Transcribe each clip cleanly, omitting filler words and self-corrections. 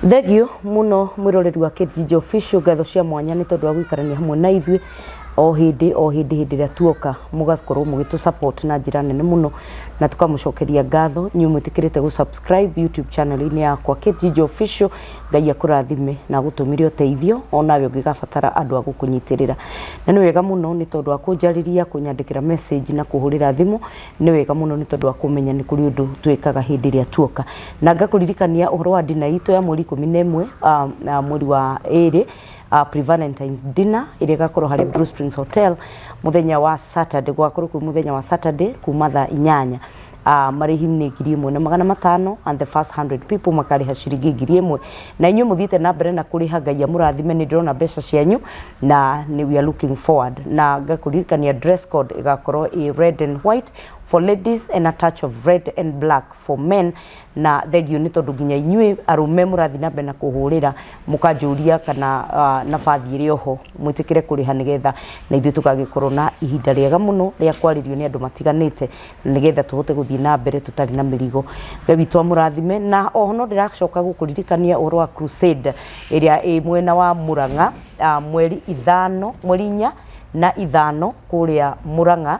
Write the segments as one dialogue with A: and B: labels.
A: Thengio muno mwiroreri wa Kate Official, ngatho cia mwanya nĩ tondũ wa gũikarania hamwe na ithuĩ o hĩndĩ o hĩndĩ, hĩndĩ ĩrĩa tuoka mũgakorwo mũgĩtũ support na njĩra nene mũno, na tũkamũcokeria ngatho inyuĩ mwĩtĩkĩrĩte gũ subscribe YouTube channel-inĩ yakwa Kate Official. Ngai akũrathime na agũtũmĩre ũteithio onawe ũngĩgabatara andũ a gũkũnyitĩrĩra. Na nĩ wega mũno nĩ tondũ wa kũnjarĩria, kũnyandĩkĩra message na kũhũrĩra thimũ. Nĩ wega mũno nĩ tondũ wa kũmenya nĩ kũrĩ ũndũ twĩkaga hĩndĩ ĩrĩa tuoka. Na ngakũririkania ũhoro wa dinner itũ ya mweri 11 mweri wa 2, pre-Valentine's dinner ĩrĩa ĩgakorwo harĩ Blue Springs Hotel mũthenya wa Saturday, gũgakorwo kwĩ mũthenya wa Saturday kuma thaa 8. Marĩhi nĩ 1500 and the first 100 people makarĩha ciringi 1000. Na inyuĩ mũthiĩte na mbere na kũrĩha, Ngai amũrathime, nĩ ndĩrona mbeca cianyu na nĩ we are looking forward. Na ngakũririkania dress code ĩgakorwo ĩ red and white for ladies and a touch of red and black for men. Na thengio nĩ tondũ nginya inyuĩ arũme mũrathiĩ na mbere na kũhũrĩra mũkanjũria kana nabathi ĩrĩ oho, mwĩtĩkĩre kũrĩha nĩgetha na ithuĩ tũgagĩkorwo na ihinda rĩega mũno rĩa kwarĩrio nĩ andũ matiganĩte, nĩgetha tũhote gũthiĩ na mbere tũtarĩ na mĩrigo. Ngai witũ amũrathime. Na oho no ndĩracoka gũkũririkania ũhoro wa crusade ĩrĩa ĩ mwena wa Murang'a, mweri 5, mweri 4 na 5 kũrĩa Murang'a.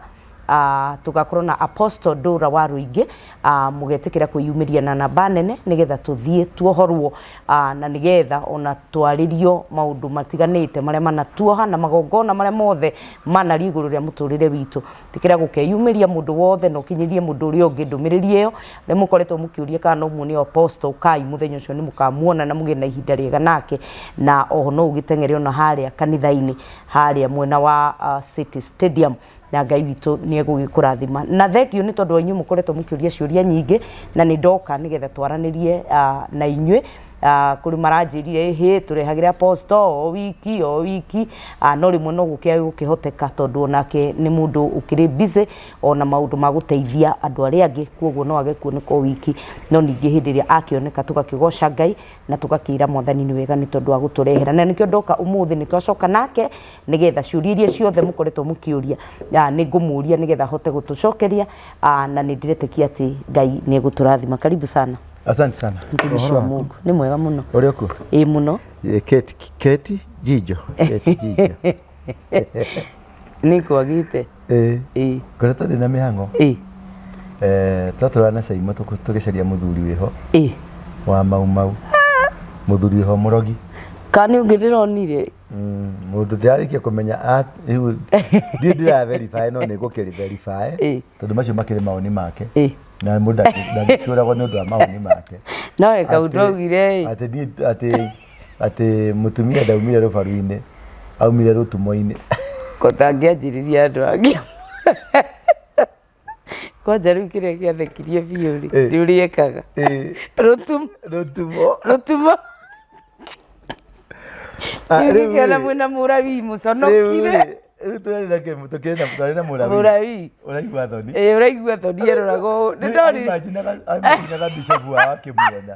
A: Tũgakorwo na Apostle Ndũra wa Rũingĩ. Mũgetĩkĩra kwĩyumĩria na namba nene nĩgetha tũthiĩ tuohorwo, na nĩgetha ona twarĩrio maũndũ matiganĩte marĩa manatuoha na magongona marĩa mothe manario igũrũ rĩa mũtũrĩre witũ. Tĩkĩra gũkeyumĩria mũndũ wothe na ũkinyĩrie mũndũ ũrĩa ũngĩ ndũmĩrĩri ĩyo. Arĩa mũkoretwo mũkĩũria kana no muone Apostle, kai mũthenya ũcio nĩ mũkamuona na mũgĩe na ihinda rĩega nake. Na oho no ũgĩteng'ere ona harĩa kanitha-inĩ harĩa mwena wa City Stadium, na Ngai witũ nĩ egũgĩkũrathima. Na thengio nĩ tondũ wa inyuĩ mũkoretwo mũkĩũria ciũria nyingĩ, na nĩ ndoka nĩgetha twaranĩrie na inyuĩ. Kũrĩ maranjĩrire ĩhĩ tũrehagĩre Apostle o wiki o wiki, no rĩmwe no gũkĩage gũkĩhoteka tondũ onake nĩ mũndũ ũkĩrĩ busy ona maũndũ ma gũteithia andũ arĩa angĩ, koguo no age kuoneka o wiki. No ningĩ hĩndĩ ĩrĩa akĩoneka tũgakĩgoca Ngai na tũgakĩra Mwathani nĩ wega nĩ tondũ wa gũtũrehera. Na nĩkĩo ndoka ũmũthĩ, nĩ twacoka nake nĩgetha ciũria iria ciothe mũkoretwo mũkĩũria, nĩ ngũmũria nĩgetha ahote gũtũcokeria, na nĩ ndĩretĩkia atĩ Ngai nĩ egũtũrathima. Karibu sana.
B: Asante sana.
A: Mtumishi wa Mungu, nĩ mwega mũno.
B: Ũrĩ okuo?
A: Ĩ mũno.
B: Kate, Kate Jijo. Kate Jijo.
A: Nĩ kwagĩte.
B: Ĩ. Ngoretwo ndĩ na mĩhang'o. Twatũraga na Caimo tũgĩcaria mũthuri wĩho wa Mau Mau. Mũthuri wĩho mũrogi.
A: Kana nĩ ũngĩ ndĩronire?
B: Mũndũ ndĩrarĩkia kũmenya rĩu ndiũ ndĩra verify, no nĩ ngũkĩrĩ verify tondũ macio makĩrĩ mawoni make. Na mũndũ ndangĩkĩũragwo nĩ ũndũ wa mawoni make.
A: No he kaũndũ augire ĩ.
B: Atĩ niĩ atĩ mũtumia ndaumire rũbaru-inĩ, aumire rũtumo-inĩ.
A: Ko tangĩanjĩrĩria andũ angĩ. Kwanja rĩu kĩrĩa gĩathekirie biũ rĩ, nĩ ũrĩa ekaga. Rũtumo.
B: Rũtumo.
A: Rũtumo. Rĩu ngĩkĩona mwĩna mũrawii mũconokire.
B: Rĩu twarĩ na kĩ- tũkĩrĩ na twarĩ na mũrawii.
A: Mũrawii.
B: Ũraigua thoni.
A: Ĩĩ, ũraigua thoni eroraga ũũ. Nĩ ndonire.
B: Aimaginaga bishop wao akĩmuona.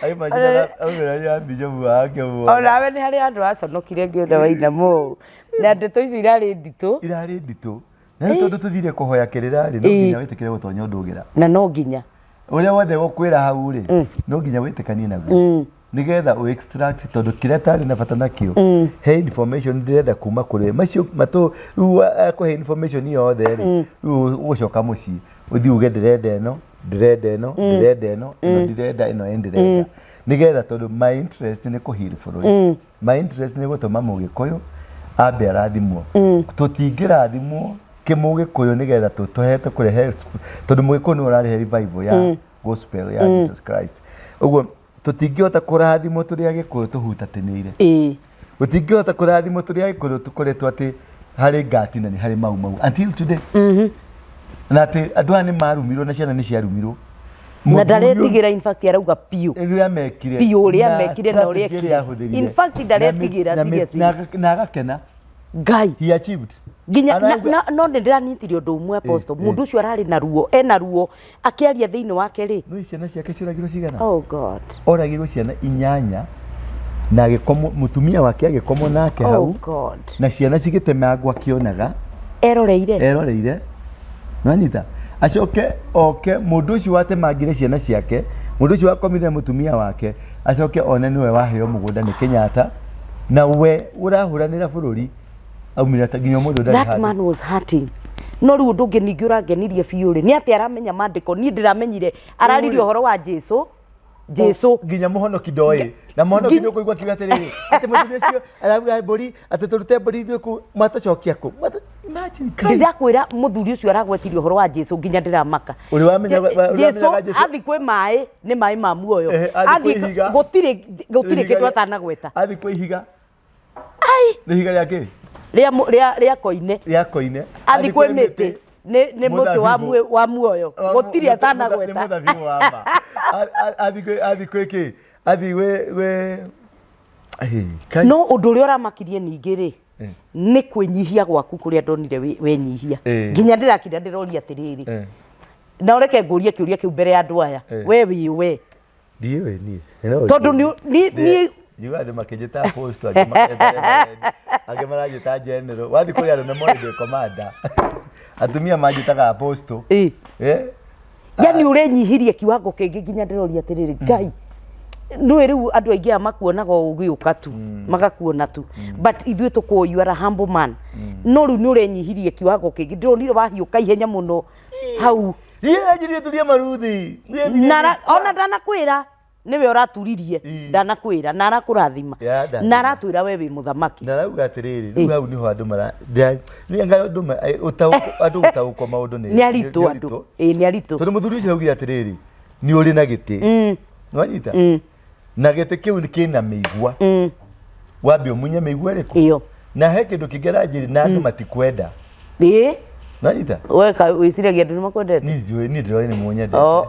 B: Aimaginaga aumĩragia bishop wao akĩmuona.
A: Onawe nĩ harĩ andũ aconokire ngĩona wainama ũũ. Na ndeto icio irarĩ nditũ.
B: Irarĩ nditũ. Na rĩu tondũ tũthire kũhoya kĩrĩra rĩ, no nginya wĩtĩkĩre gũtonya ũndũ ũgĩra.
A: Na no nginya.
B: Ũrĩa wothe gũkwĩra hau rĩ, no nginya wĩtĩkanie naguo. Nĩgetha ũ extract tondũ kĩrĩa tarĩ na bata nakĩo, he information ndĩrenda kuma kũrĩ macio matũ. Rĩu akũhe information yothe rĩ, rĩu ũgũcoka mũciĩ ũthiĩ uge ndĩrenda ĩno, ndĩrenda ĩno, ndĩrenda ĩno, ĩno ndirenda, ĩno ĩ ndĩrenda, nĩgetha tondũ my interest nĩ kũheal bũrũri, my interest nĩ gũtũma Mũgĩkũyũ ambe arathimwo. Tũtingĩrathimwo kĩmũgĩkũyũ nĩgetha tũhete kũrehe, tondũ Mũgĩkũyũ nĩwe ũrarehe revival ya gospel ya Jesus Christ. Ũguo tũtingĩhota kũrathimwo tũrĩ Agĩkũyũ tũhutatĩnĩire. Gũtingĩhota kũrathimwo tũrĩ Agĩkũyũ tũkoretwo atĩ harĩ ngati na nĩ harĩ Mau Mau until today, na atĩ andũ aya nĩ marumirwo na ciana nĩ ciarumirwo.
A: Na ndaretigĩra, in fact arauga biũ.
B: Ũrĩa mekire.
A: Biũ ũrĩa mekire na ũrĩa
B: strategy ĩrĩa
A: ekire.
B: Ahũthĩrire.
A: In fact, ndaretigĩra, seriously.
B: Na agakena.
A: Ngai.
B: He achieved.
A: Nginya no nĩ ndĩranyitire ũndũ ũmwe, Apostle. Mũndũ ũcio ararĩ na ruo, ena ruo akĩaria thĩinĩ wake rĩ.
B: No ciana ciake ciũragirwo cigana?
A: Oh God.
B: Oragirwo ciana 8 na agĩkomwo, mũtumia wake agĩkomwo nake
A: Oh
B: hau
A: God.
B: na ciana cigĩtemangwo akĩonaga.
A: Eroreire.
B: Eroreire, nanyita. Acoke oke mũndũ ũcio watemangire ciana ciake, mũndũ ũcio wakomire na mũtumia wake, acoke one nĩwe waheo mũgũnda nĩ Kenyatta, na we ũrahũranĩra bũrũri aumire ta nginya ũmũthĩ ndarĩ
A: That
B: handũ.
A: man was hurting. No rĩu ũndũ ũngĩ ningĩ ũrangenirie biũ rĩ, nĩ atĩ aramenya maandĩko. Niĩ ndĩramenyire araririe ũhoro wa Jesu. Jesu.
B: Nginya mũhonoki ndoĩ, na mũhonoki nĩ ũkũigua akiuga atĩrĩrĩ, atĩ mũthuri ũcio arauga mbũri, atĩ tũrute mbũri ithuĩ kũ, mwatũcokia kũ? Imagine, Kai.
A: Ndĩrakwĩra mũthuri ũcio aragwetirie ũhoro wa Jesu nginya ndĩramaka.
B: Ũrĩ wamenya
A: Jesu
B: ũramenyaga Jesu?
A: athi kwĩ maĩ nĩ maĩ ma muoyo.
B: Ehe, athi kwĩ
A: Athiĩ
B: ihiga.
A: gũtirĩ
B: Ihiga
A: kĩndũ atanagweta.
B: Athi kwĩ ihiga. Nĩ ihiga rĩa kĩ?
A: Rĩa koine.
B: Rĩa koine.
A: Athi kwĩ mĩtĩ nĩ mũtĩ
B: Mũthabibũ.
A: wa muoyo. Gũtirĩ
B: Nĩ
A: atanagweta.
B: mũthabibũ wa ma. Athi kwĩ kĩ? Athi gwĩ Hey, Kai.
A: No ũndũ ũrĩa ũramakirie ningĩ rĩ, nĩ kwĩnyihia gwaku kũrĩa ndonire wenyihia. Nginya ndĩrakira ndĩroria atĩrĩrĩ, na ũreke ngũrie kĩũria kĩu mbere ya andũ aya, we wĩ we?
B: Ndiũĩ niĩ. No
A: Tondũ
B: ndiũĩ.
A: Niĩ
B: Njiguaga andũ makĩnjĩta apostle, angĩ maketa reverend, angĩ maranjĩta general. Wathiĩ kũrĩ arũme moĩ ndĩ commander. Atumia manjĩtaga apostle.
A: Yani ũrenyihirie kiwango kĩngĩ nginya ndĩroria atĩrĩrĩ, Ngai nĩũĩ rĩu andũ aingĩ aya makuonaga o ũgĩũka tu, magakuona tu, but ithuĩ tũkũĩ you are a humble man. No rĩu nĩ ũrenyihirie kiwango kĩngĩ, ndĩronire wahiũka ihenya mũno hau.
B: Niĩ ndanjirie turie maruthi. Niĩ ndirĩ
A: Ona ndanakwĩra nĩwe ũraturirie. Ndanakwĩra na arakũrathima.
B: Ya, ndathima.
A: Na aratwĩra we wĩ mũthamaki.
B: Na arauga atĩrĩrĩ, rĩu hau nĩho andũ mara nĩ anga andũ andũ gũtaũkwo maũndũ
A: nĩ aritũ andũ, ĩĩ nĩ aritũ.
B: Tondũ mũthuri ũcio araugire atĩrĩrĩ, nĩ ũrĩ na gĩtĩ. Nĩwanyita? Na gĩtĩ kĩu kĩna mĩigua. Wambe ũmunye mĩigua ĩrĩkũ?
A: Ĩyo.
B: Na he kĩndũ kĩngĩ aranjĩrire, na andũ matikwenda. Nĩwanyita?
A: We wĩciragia andũ nĩ makwendete?
B: Niĩ ndiũĩ, niĩ ndĩroĩ nĩ mũnyendete.
A: O,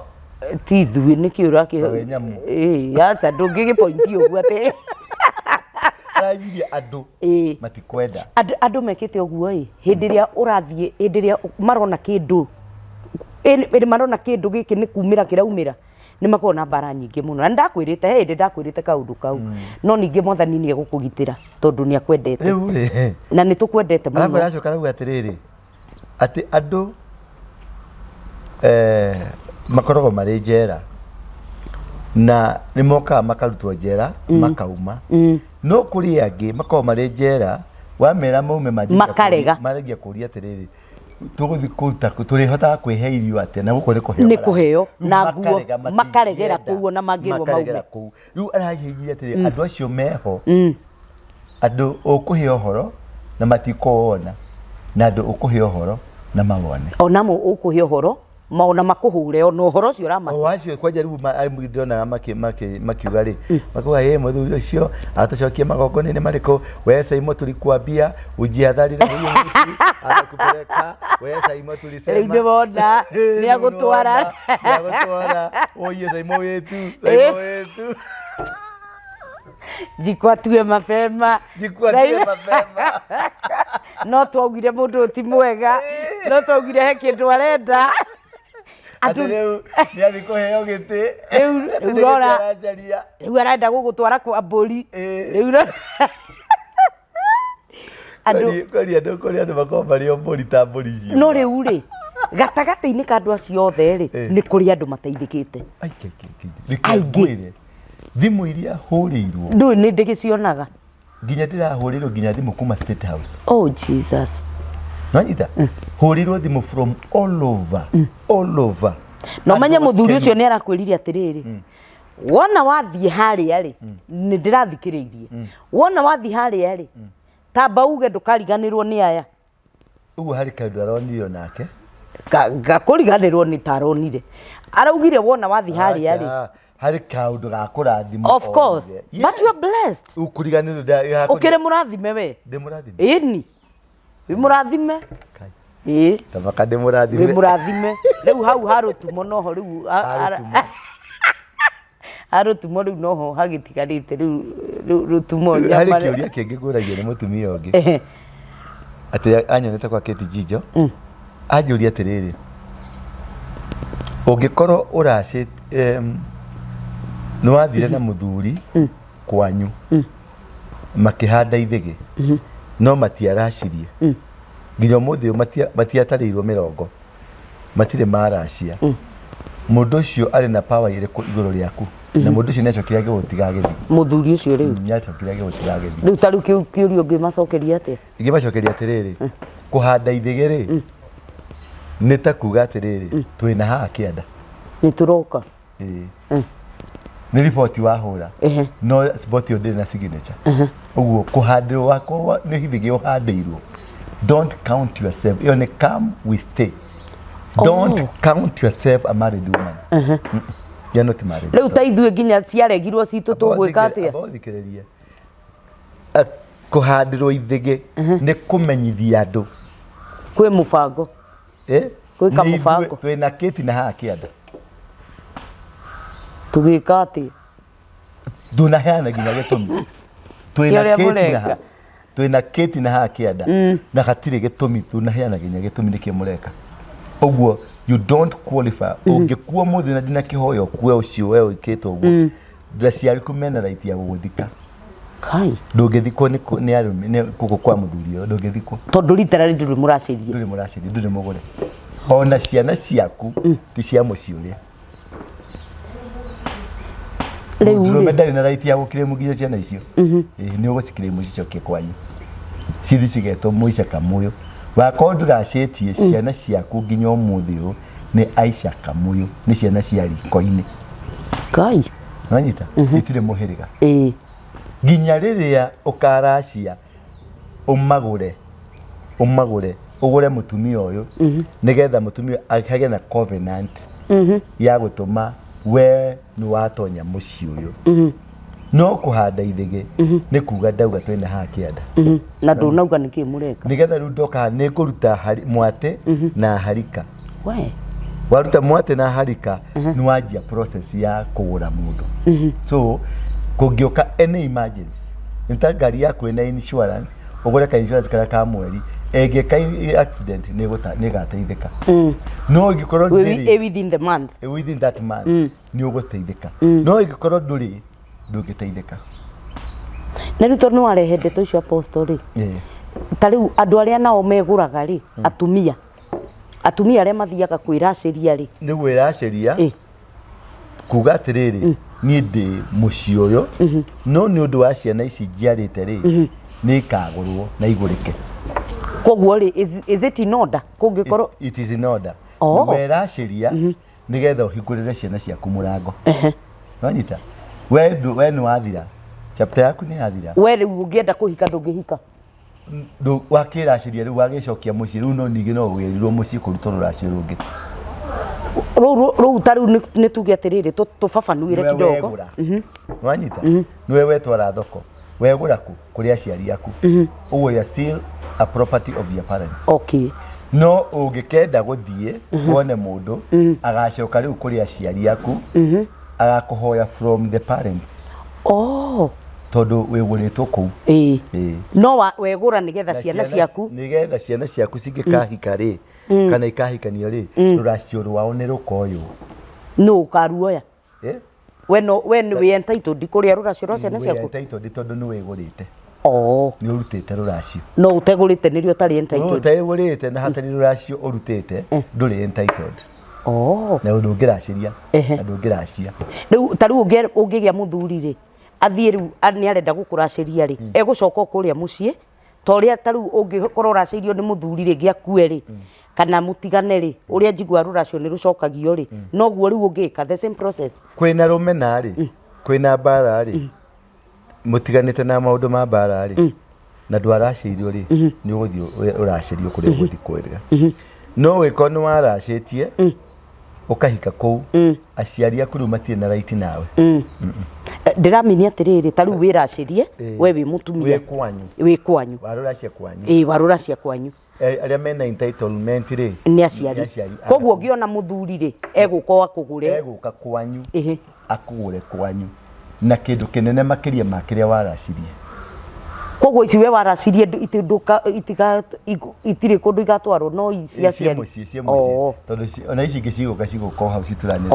A: ti ithuĩ nĩkĩ ũrakĩ
B: Kawe nyamũ.
A: Ĩĩ, aca ndũngĩgĩpointi ũguo atĩ.
B: Aranjirie andũ matikwenda.
A: Andũ mekĩte ũguo ĩ, hĩndĩ ĩrĩa ũrathiĩ, hĩndĩ ĩrĩa marona kĩndũ, ĩrĩ marona kĩndũ gĩkĩ nĩ kumĩra kĩraumĩra, nĩ makoragwo na mbara nyingĩ mũno. Na nĩndakwĩrĩte, he hĩndĩ ndakwĩrĩte kaũndũ kau. No ningĩ Mwathani nĩ egũkũgitĩra tondũ nĩ akwendete.
B: Rĩu rĩ,
A: Na nĩ tũkwendete mũno.
B: Arabu aracoka arauga atĩrĩrĩ, atĩ andũ makoragwo marĩ njera na nĩ mokaga makarutwo njera makauma. No kũrĩ angĩ makoragwo marĩ njera, wamera maume manjagia
A: Makarega.
B: Maragia kũria atĩrĩrĩ, tũgũthiĩ kũruta kũ, tũrĩhotaga kwĩhe irio atĩa? Na gũkũ nĩ kũheo
A: Nĩ
B: marahe.
A: kũheo,
B: Rĩu
A: na nguo,
B: makarega,
A: makaregera
B: matingĩenda.
A: kũu ona mangĩrwo
B: Makaregera
A: maume.
B: kũu. Rĩu arahihinyire atĩrĩrĩ, andũ acio meho, andũ ũkũhe ũhoro na matikũwona, na andũ ũkũhe ũhoro na mawone.
A: Onamo ũkũhe ũhoro, ona makũhũre, ona ũhoro ũcio ũramahe.
B: O acio kwanja rĩu ndĩronaga makiuga rĩ, makauga, ĩ mũthuri ũcio atũcokie magongona-inĩ marĩkũ, we Saimo tulikuambia ujihadhari na huyu mtu atakupeleka, we Saimo tulisema.
A: Rĩu nĩwona,
B: Ĩ,
A: nĩ agũtwara.
B: nĩwona, nĩ agũtwara. Oiye Saimo wetu, Saimo wetu.
A: Jikwatue mapema.
B: Jikwatue mapema.
A: No twaugire mũndũ ũyũ ti mwega, no twaugire he kĩndũ arenda.
B: Atĩ rĩu nĩ athiĩ kũheo gĩtĩ.
A: Rĩu,
B: Atĩ
A: rĩu
B: nĩ gĩtĩ
A: rora.
B: aranjaria.
A: Rĩu arenda gũgũtwara kwa mbũri. Rĩu rora. Andũ
B: Kwani andũ, kwani andũ makoragwo marĩ o mbũri ta mbũri icio.
A: No rĩu rĩ, gatagatĩ-inĩ ka andũ acio othe rĩ, nĩ kũrĩ andũ mateithĩkĩte.
B: Ai, kai, kai, kai. Reke
A: Aingĩ.
B: ngwĩre, thimũ iria hũrĩirwo.
A: Ndũĩ nĩ ndĩgĩcionaga.
B: Nginya ndĩrahũrĩrwo nginya thimũ kuma State House.
A: Oh Jesus.
B: Nwanyita? Hũrĩrwo thimũ from all over. All over.
A: Na ũmenye
B: Andũ
A: mũthuri ũcio
B: akenu.
A: nĩ arakwĩrire atĩrĩrĩ, wona wathiĩ harĩa rĩ, nĩ ndĩrathikĩrĩirie. Wona wathiĩ harĩa rĩ, tamba uge ndũkariganĩrwo nĩ aya.
B: Ũguo harĩ kaũndũ aronire onake.
A: Ngakũriganĩrwo nĩ ta aronire. Araugire wona wathiĩ harĩa rĩ.
B: Aca, harĩ kaũndũ ga kũrathimwo
A: Of course.
B: onire.
A: But you are blessed.
B: Ũkũriganĩrwo nda-
A: Ũkĩrĩ mũrathime we.
B: Ndĩ mũrathime.
A: Ĩni. Wĩ mũrathime.
B: Kai.
A: Ĩĩ.
B: Tabaka ndĩ mũrathime.
A: Wĩ mũrathime. Rĩu hau harũtumo noho rĩu
B: Harũtumo.
A: Harũtumo rĩu noho hagĩtigarĩte rĩu rũtumo
B: Harĩ
A: nyama-
B: kĩũria kĩngĩ ngũragio nĩ mũtumia ũngĩ. Atĩ anyonete kwa Kate Jijo. Anjũria atĩrĩrĩ, ũngĩkorwo ũracĩte, nĩ wathire na mũthuri kwanyu makĩhanda ithĩgĩ no matiaracirie nginya ũmũthĩ ũyũ matiatarĩirwo mĩrongo. Matirĩ maracia. Mũndũ ũcio arĩ na power ĩrĩkũ igũrũ rĩaku? Na mũndũ ũcio nĩacokire agĩgũtiga agĩthiĩ.
A: Mũthuri ũcio rĩu?
B: Nĩacokire agĩgũtiga agĩthiĩ.
A: Rĩu ta rĩu kĩu kĩũria ũngĩmacokeria atĩa?
B: Ingĩmacokeria atĩrĩrĩ, kũhanda ithĩgĩ rĩ, nĩ ta kuga atĩrĩrĩ, twĩna haha kĩanda.
A: Nĩ tũroka.
B: Ĩĩ. Nĩ riboti wahũra. No riboti ĩyo ndĩrĩ na signature. Ũguo kũhandĩrwo wakwa nĩ ithĩgĩ ũhandĩirwo. Don't count yourself. Ĩyo nĩ come we stay. Don't count yourself a married woman. Mm-mm. You're not married.
A: Rĩu ta ithuĩ nginya ciaregirwo citũ tũgwĩka atĩa?
B: Amba ũthikĩrĩrie. Kũhandĩrwo ithĩgĩ nĩ kũmenyithia andũ.
A: Kwĩ mũbango.
B: Eh?
A: Gwĩka
B: Nĩ ithuĩ
A: mũbango.
B: Twĩna kĩti na haha kĩanda.
A: Tũgĩka atĩa?
B: Ndũnaheana nginya gĩtũmi. Twĩna
A: Kĩ ũrĩa
B: kĩti na
A: mũreka.
B: haha. Twĩna kĩti na haha kĩanda. Na hatirĩ gĩtũmi ndũnaheana nginya gĩtũmi nĩkĩ mũreka. Ũguo you don't qualify. Ũngĩkua ũmũthĩ na ndina kĩhoya ũkue ũcio we wĩkĩte ũguo. Aciari aku mena right ya gũgũthika.
A: Kai.
B: Ndũngĩthikwo nĩ nĩ arũme nĩ gũkũ kwa mũthuri ũyũ ndũngĩthikwo.
A: Tondũ literally ndũrĩ mũracĩrie.
B: Ndũrĩ mũracĩrie, ndũrĩ mũgũre. Ona ciana ciaku ti cia mũciĩ ũrĩa.
A: Rĩu
B: Mũndũrũme
A: rĩ
B: ndarĩ na right ya gũkirĩmu nginya ciana icio. Ĩĩ, nĩ ũgũcikirĩmu cicokie kwanyu. Cithi cigetwo Mũica Kamũyũ. Wakorwo ndũracĩtie ciana ciaku nginya ũmũthĩ ũyũ nĩ Aisha Kamũyũ, nĩ ciana cia riko-inĩ.
A: Kai.
B: Wanyita? Itirĩ mũhĩrĩga.
A: Ĩĩ.
B: Nginya rĩrĩa ũkaracia ũmagũre, ũmagũre, ũgũre mũtumia ũyũ, nĩgetha mũtumia hagĩe na covenant ya gũtũma we nĩ watonya mũciĩ ũyũ. No kũhanda ithĩgĩ nĩ kuga ndauga twĩna haha kĩanda.
A: Na ndũnauga nĩkĩ mũreka.
B: Nĩgetha rĩu ndoka haha nĩ ngũruta mwatĩ na harika.
A: We.
B: Waruta mwatĩ na harika nĩ wanjia process ya kũgũra mũndũ. So kũngĩũka any emergency, nĩ ta ngari yaku ĩna insurance, ũgũre ka insurance karĩa ka mweri, ĩngĩka accident nĩ ĩgateithĩka. No ĩngĩkorwo ndĩrĩ
A: Within the month.
B: Within that month nĩ ũgũteithĩka. No ĩngĩkorwo ndũrĩ, ndũngĩteithĩka.
A: Na rĩu tondũ nĩ warehe ndeto icio apostle rĩ, ta rĩu andũ arĩa nao megũraga rĩ, atumia. Atumia arĩa mathiaga kwĩracĩria rĩ.
B: Nĩ gwĩracĩria. Kuga atĩrĩrĩ, niĩ ndĩ mũciĩ ũyũ, no nĩ ũndũ wa ciana ici njiarĩte rĩ, nĩ ikagũrwo na igũrĩke.
A: Koguo rĩ, is it in order? Kũngĩkorwo
B: It is in order. Weracĩria nĩgetha ũhingũrĩre ciana ciaku mũrango. Wanyita? We nĩ wathira. Chapter yaku nĩ yathira.
A: We rĩu ũngĩenda kũhika ndũngĩhika.
B: Wakĩracĩria rĩu wagĩcokia mũciĩ rĩu no ningĩ no ũgĩrirwo mũciĩ kũrutwo rũracio rũngĩ.
A: Rũu ta rĩu nĩ tuge atĩrĩrĩ, tũbabanuĩre
B: Nĩwe
A: kidogo.
B: wegũra. Wanyita? Nĩwe wetwara thoko. Wegũra kũ? Kũrĩ aciari aku. Ũguo you are still a property of your parents. No ũngĩkenda gũthiĩ wone mũndũ agacoka rĩu kũrĩ aciari aku agakũhoya from the parents. Tondũ wĩgũrĩtwo kũu.
A: No wegũra nĩgetha ciana ciaku.
B: Nĩgetha ciana ciaku cingĩkahika rĩ, kana ikahikanio rĩ, rũracio rwao nĩ rũkoywo.
A: Nũ ũkaruoya? We no, we nĩ wĩ entitled kũrĩa rũracio rwa ciana
B: Wĩ
A: ciaku?
B: entitled tondũ nĩ wĩgũrĩte. Nĩ ũrutĩte rũracio.
A: No ũtegũrĩte nĩrĩo ũtarĩ
B: No
A: entitled.
B: ũtegũrĩte na hatarĩ rũracio ũrutĩte, ndũrĩ entitled. Na ndũngĩracĩria, na ndũngĩracia.
A: Rĩu ta rĩu ũngĩgĩa mũthuri rĩ, athiĩ rĩu nĩ arenda gũkũracĩria rĩ, egũcoka o kũrĩa mũciĩ, ta ũrĩa ta rĩu ũngĩkorwo ũracĩirio nĩ mũthuri rĩngĩ akue rĩ, kana mũtigane rĩ, ũrĩa njiguaga rũracio nĩ rũcokagio rĩ, noguo rĩu ũngĩka the same process.
B: Kwĩna rũmena rĩ, kwĩna mbara rĩ, mũtiganĩte na maũndũ ma mbara rĩ, na ndwaracĩirio rĩ, nĩ ũgũthiĩ ũracĩrio kũrĩa ũgũthiĩ kwĩrĩga. No ũngĩkorwo nĩ waracĩtie, ũkahika kũu, aciari aku rĩu matirĩ na right nawe.
A: Ndĩramini atĩrĩrĩ, ta rĩu wĩracĩrie, we wĩ mũtumia.
B: Wĩ kwanyu.
A: Wĩ kwanyu.
B: Warũracia kwanyu.
A: Ĩĩ, warũracia kwanyu.
B: Arĩa mena entitlement rĩ,
A: Nĩ aciari.
B: Nĩ aciari.
A: Koguo ũngĩona mũthuri rĩ, egũka o akũgũre.
B: Egũka kwanyu. Akũgũre kwanyu. Na kĩndũ kĩnene makĩria ma kĩrĩa waracirie.
A: Koguo ici we waracirie itirĩ kũndũ igatwarwo, no ici
B: Ĩ,
A: aciari.
B: Ciĩ mũciĩ, ciĩ mũciĩ. Tondũ ona ici ingĩ cigũka, cigũka o hau cituranĩre.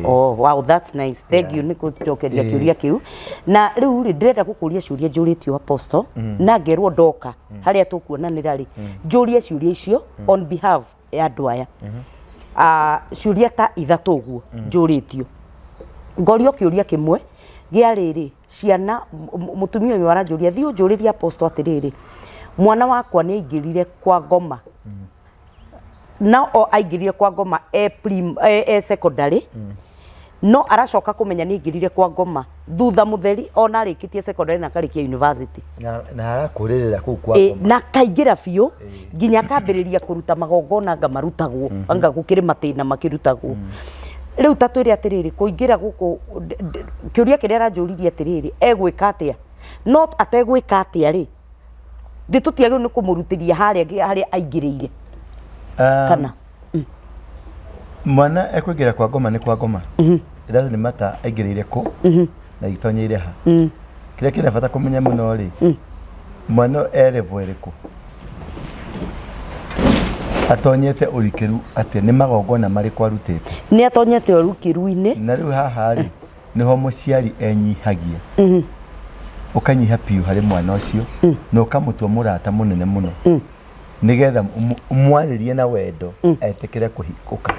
A: Oh, wow, that's nice. Thank you nĩ kũnjokeria kĩũria kĩu. Na rĩu rĩ, ndĩrenda gũkũria ciũria njũrĩtio Apostle, na ngerwo ndoka harĩa tũkuonanĩra rĩ, njũrie ciũria icio on behalf ya andũ aya. Ciũria ta ithatũ ũguo njũrĩtio, ngorio kĩũria kĩmwe gĩa rĩrĩ, ciana, mũtumia ũyũ aranjũria, thiĩ ũnjũrĩrie apostle atĩrĩrĩ, mwana wakwa nĩ aingĩrire kwa ngoma, na o aingĩrire kwa ngoma e, prim, e secondary, no aracoka kũmenya nĩ aingĩrire kwa ngoma thutha mũtheri ona arĩkĩtie secondary na akarĩkia university.
B: Na agakũrĩrĩra kũu kwa ngoma.
A: Na kaingĩra biũ nginya akambĩrĩria kũruta magongona anga marutagwo, anga gũkĩrĩ matĩna makĩrutagwo. Rĩu ta twĩre atĩrĩrĩ, kũingĩra gũkũ, kĩũria kĩrĩa aranjũririe atĩrĩrĩ, egwĩka atĩa? No ategwĩka atĩa rĩ, thĩ tũtiagĩrĩirwo nĩ kũmũrutĩria harĩa harĩa aingĩrĩire? Kana
B: Mwana ekũingĩra kwa ngoma nĩ kwa ngoma. It doesn't matter aingĩrĩire kũ na itonyeire ha. Kĩrĩa kĩna bata kũmenya mũno rĩ, mwana ũyũ e level ĩrĩkũ, atonyete ũrikĩru atĩa, nĩ magongona marĩkũ arutĩte.
A: Nĩ atonyete ũrukĩru-inĩ.
B: Na rĩu haha rĩ, nĩho mũciari enyihagia, ũkanyiha biũ harĩ mwana ũcio na ũkamũtua mũrata mũnene mũno, nĩgetha ũmwarĩrie na wendo etĩkĩre kũhingũka.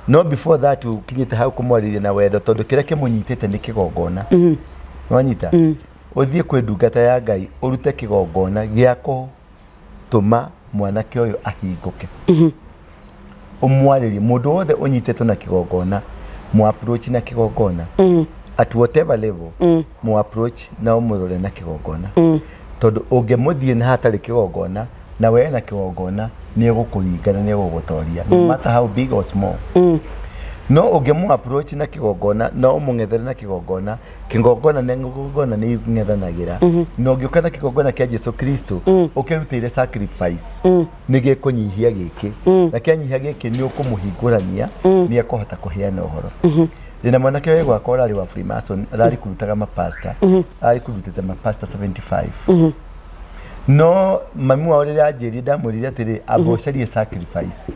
B: No before that ũkinyĩte hau kũmwarĩria na wendo, tondũ kĩrĩa kĩmũnyitĩte nĩ kĩgongona, wanyita, ũthiĩ kwĩ ndungata ya Ngai ũrute kĩgongona gĩa gũtũma mwanake ũyũ ahingũke, ũmwarĩrie. Mũndũ wothe ũnyitĩtwo na kĩgongona, mũ approach na kĩgongona at whatever level, mũ approach na ũmũrore na kĩgongona, tondũ ũngĩmũthiĩ na hatarĩ kĩgongona na we na kĩgongona, nĩ egũkũringa na nĩ egũgũtoria, no matter how big or small. No ũngĩmũ approach na kĩgongona na ũmũng'ethere na kĩgongona, kĩgongona na kĩgongona nĩ ing'ethanagĩra, na ũngĩũka na kĩgongona kĩa Jesu Kristo ũkĩrutĩire sacrifice, nĩ gĩkũnyihia gĩkĩ, na kĩanyihia gĩkĩ nĩ ũkũmũhingũrania, nĩ ekũhota kũheana ũhoro. Ndĩna mwanake wĩ gwakwa ũrarĩ wa Freemason, ararĩ kurutaga mapasta, ararĩ kurutĩte mapasta 75. No mami wao rĩrĩa anjĩrire, ndamwĩrire atĩrĩ, amba ũcarie sacrifice,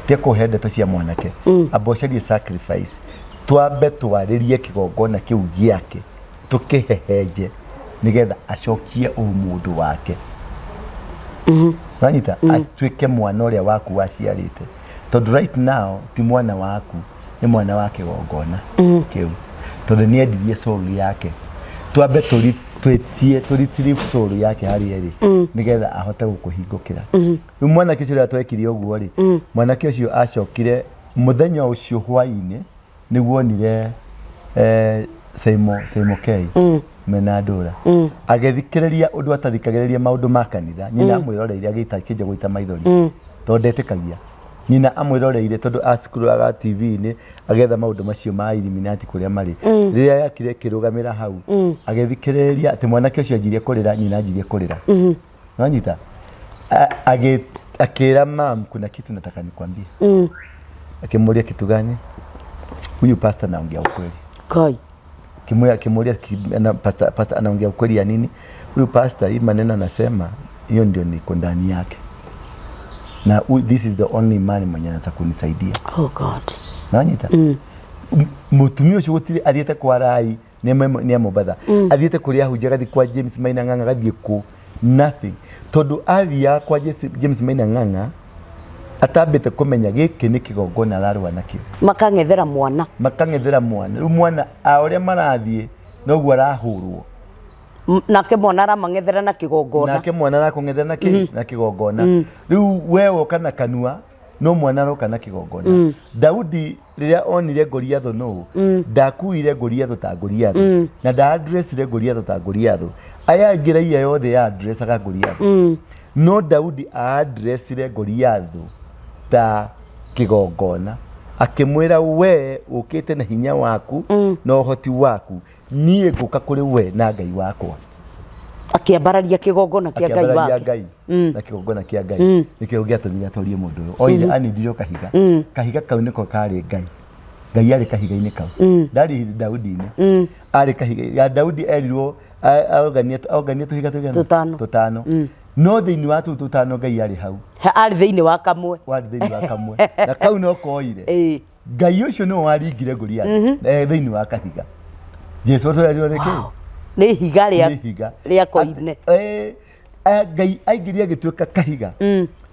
B: tia kũhe ndeto cia mwanake, amba ũcarie sacrifice, twambe twarĩrie kĩgongona kĩu gĩake, tũkĩhehenje nĩgetha acokie ũmũndũ wake, wanyita, atuĩke mwana ũrĩa waku waciarĩte, tondũ right now ti mwana waku, nĩ mwana wa kĩgongona kĩu, tondũ nĩ endirie soul yake. Twambe twĩtie tũretrieve soul yake harĩa ĩrĩ, nĩgetha ahote gũkũhingũkĩra. Rĩu mwanake ũcio rĩrĩa twekire ũguo rĩ, mwanake ũcio acokire mũthenya ũcio hwainĩ nĩguo onire Saimo K mena ndũra, agĩthikĩrĩria ũndũ atathikagĩrĩria maũndũ ma kanitha. Nyina amwĩroreire agĩita, akĩnja gũita maithori, tondũ ndetĩkagia. Nyina amwĩroreire, tondũ acikũraga TV-inĩ agetha maũndũ macio ma Illuminati kũrĩa marĩ. Rĩrĩa yakire ĩkĩrũgamĩra hau agĩthikĩrĩria atĩ mwanake ũcio anjirie kũrĩra, nyina anjirie kũrĩra. Wanyita, akĩra mam, "Kuna kitu nataka nikwambie." Akĩmũria, "Kitu gani?" "Huyu pastor anaongea ukweli."
A: Kai.
B: Akimwambia pastor anaongea ukweli ya nini? "Huyu pastor, hii maneno anasema, hiyo ndio niko ndani yake, na this is the only man mwenye anaweza kunisaidia."
A: Oh God.
B: Nanyita, mutumia ũcio gũtirĩ athiĩte kwa rai nĩ Mombatha, athiĩte kũrĩa ahunjia, agathiĩ kwa James Maina Ng'ang'a, agathiĩ kũ, nothing, tondũ athiaga kwa James Maina Ng'ang'a atambĩte kũmenya gĩkĩ nĩ kĩgongona ararũa nakĩo.
A: Makang'ethera mwana.
B: Makang'ethera mwana. Rĩu mwana a ũrĩa marathiĩ noguo arahũrwo.
A: Nake mwana aramang'ethera na kĩgongona.
B: Nake mwana arakũng'ethera na kĩ? Na kĩgongona. Rĩu we woka na kanua, no mwana aroka na kĩgongona. Daudi rĩrĩa onire Goliathũ nũ, ndakuire Goliathũ ta Goliathũ, na ndaaddressire Goliathũ ta Goliathũ. Aya angĩ raia yothe ya addressaga Goliathũ, no Daudi aaddressire Goliathũ ta kĩgongona, akĩmwĩra, "We ũkĩte na hinya waku na ũhoti waku, niĩ ngũka kũrĩ we na Ngai wakwa."
A: Akĩambararia kĩgongona kĩa Ngai
B: Akĩambararia
A: wake.
B: Ngai na kĩgongona kĩa Ngai nĩkĩo gĩatũmire atorie mũndũ ũyũ. Oire anindirio kahiga, kahiga kau nĩko karĩ Ngai. Ngai arĩ kahiga-inĩ kau, ndarĩ Daudi-inĩ, arĩ kahiga ya Daudi. Erirwo aũnganie tũhiga tũigana?
A: Tũtano.
B: Tũtano. No thĩinĩ wa tũu tũtano Ngai arĩ hau.
A: Arĩ thĩinĩ wa kamwe.
B: Warĩ thĩinĩ wa kamwe, na kau no koire. Ngai ũcio nĩwe waringire Goliathi thĩinĩ wa kahiga. Jesu twerirwo nĩ kĩ?
A: Nĩ ihiga rĩa
B: Nĩ ihiga
A: rĩa koine.
B: Ngai aingĩria agĩtuĩka kahiga.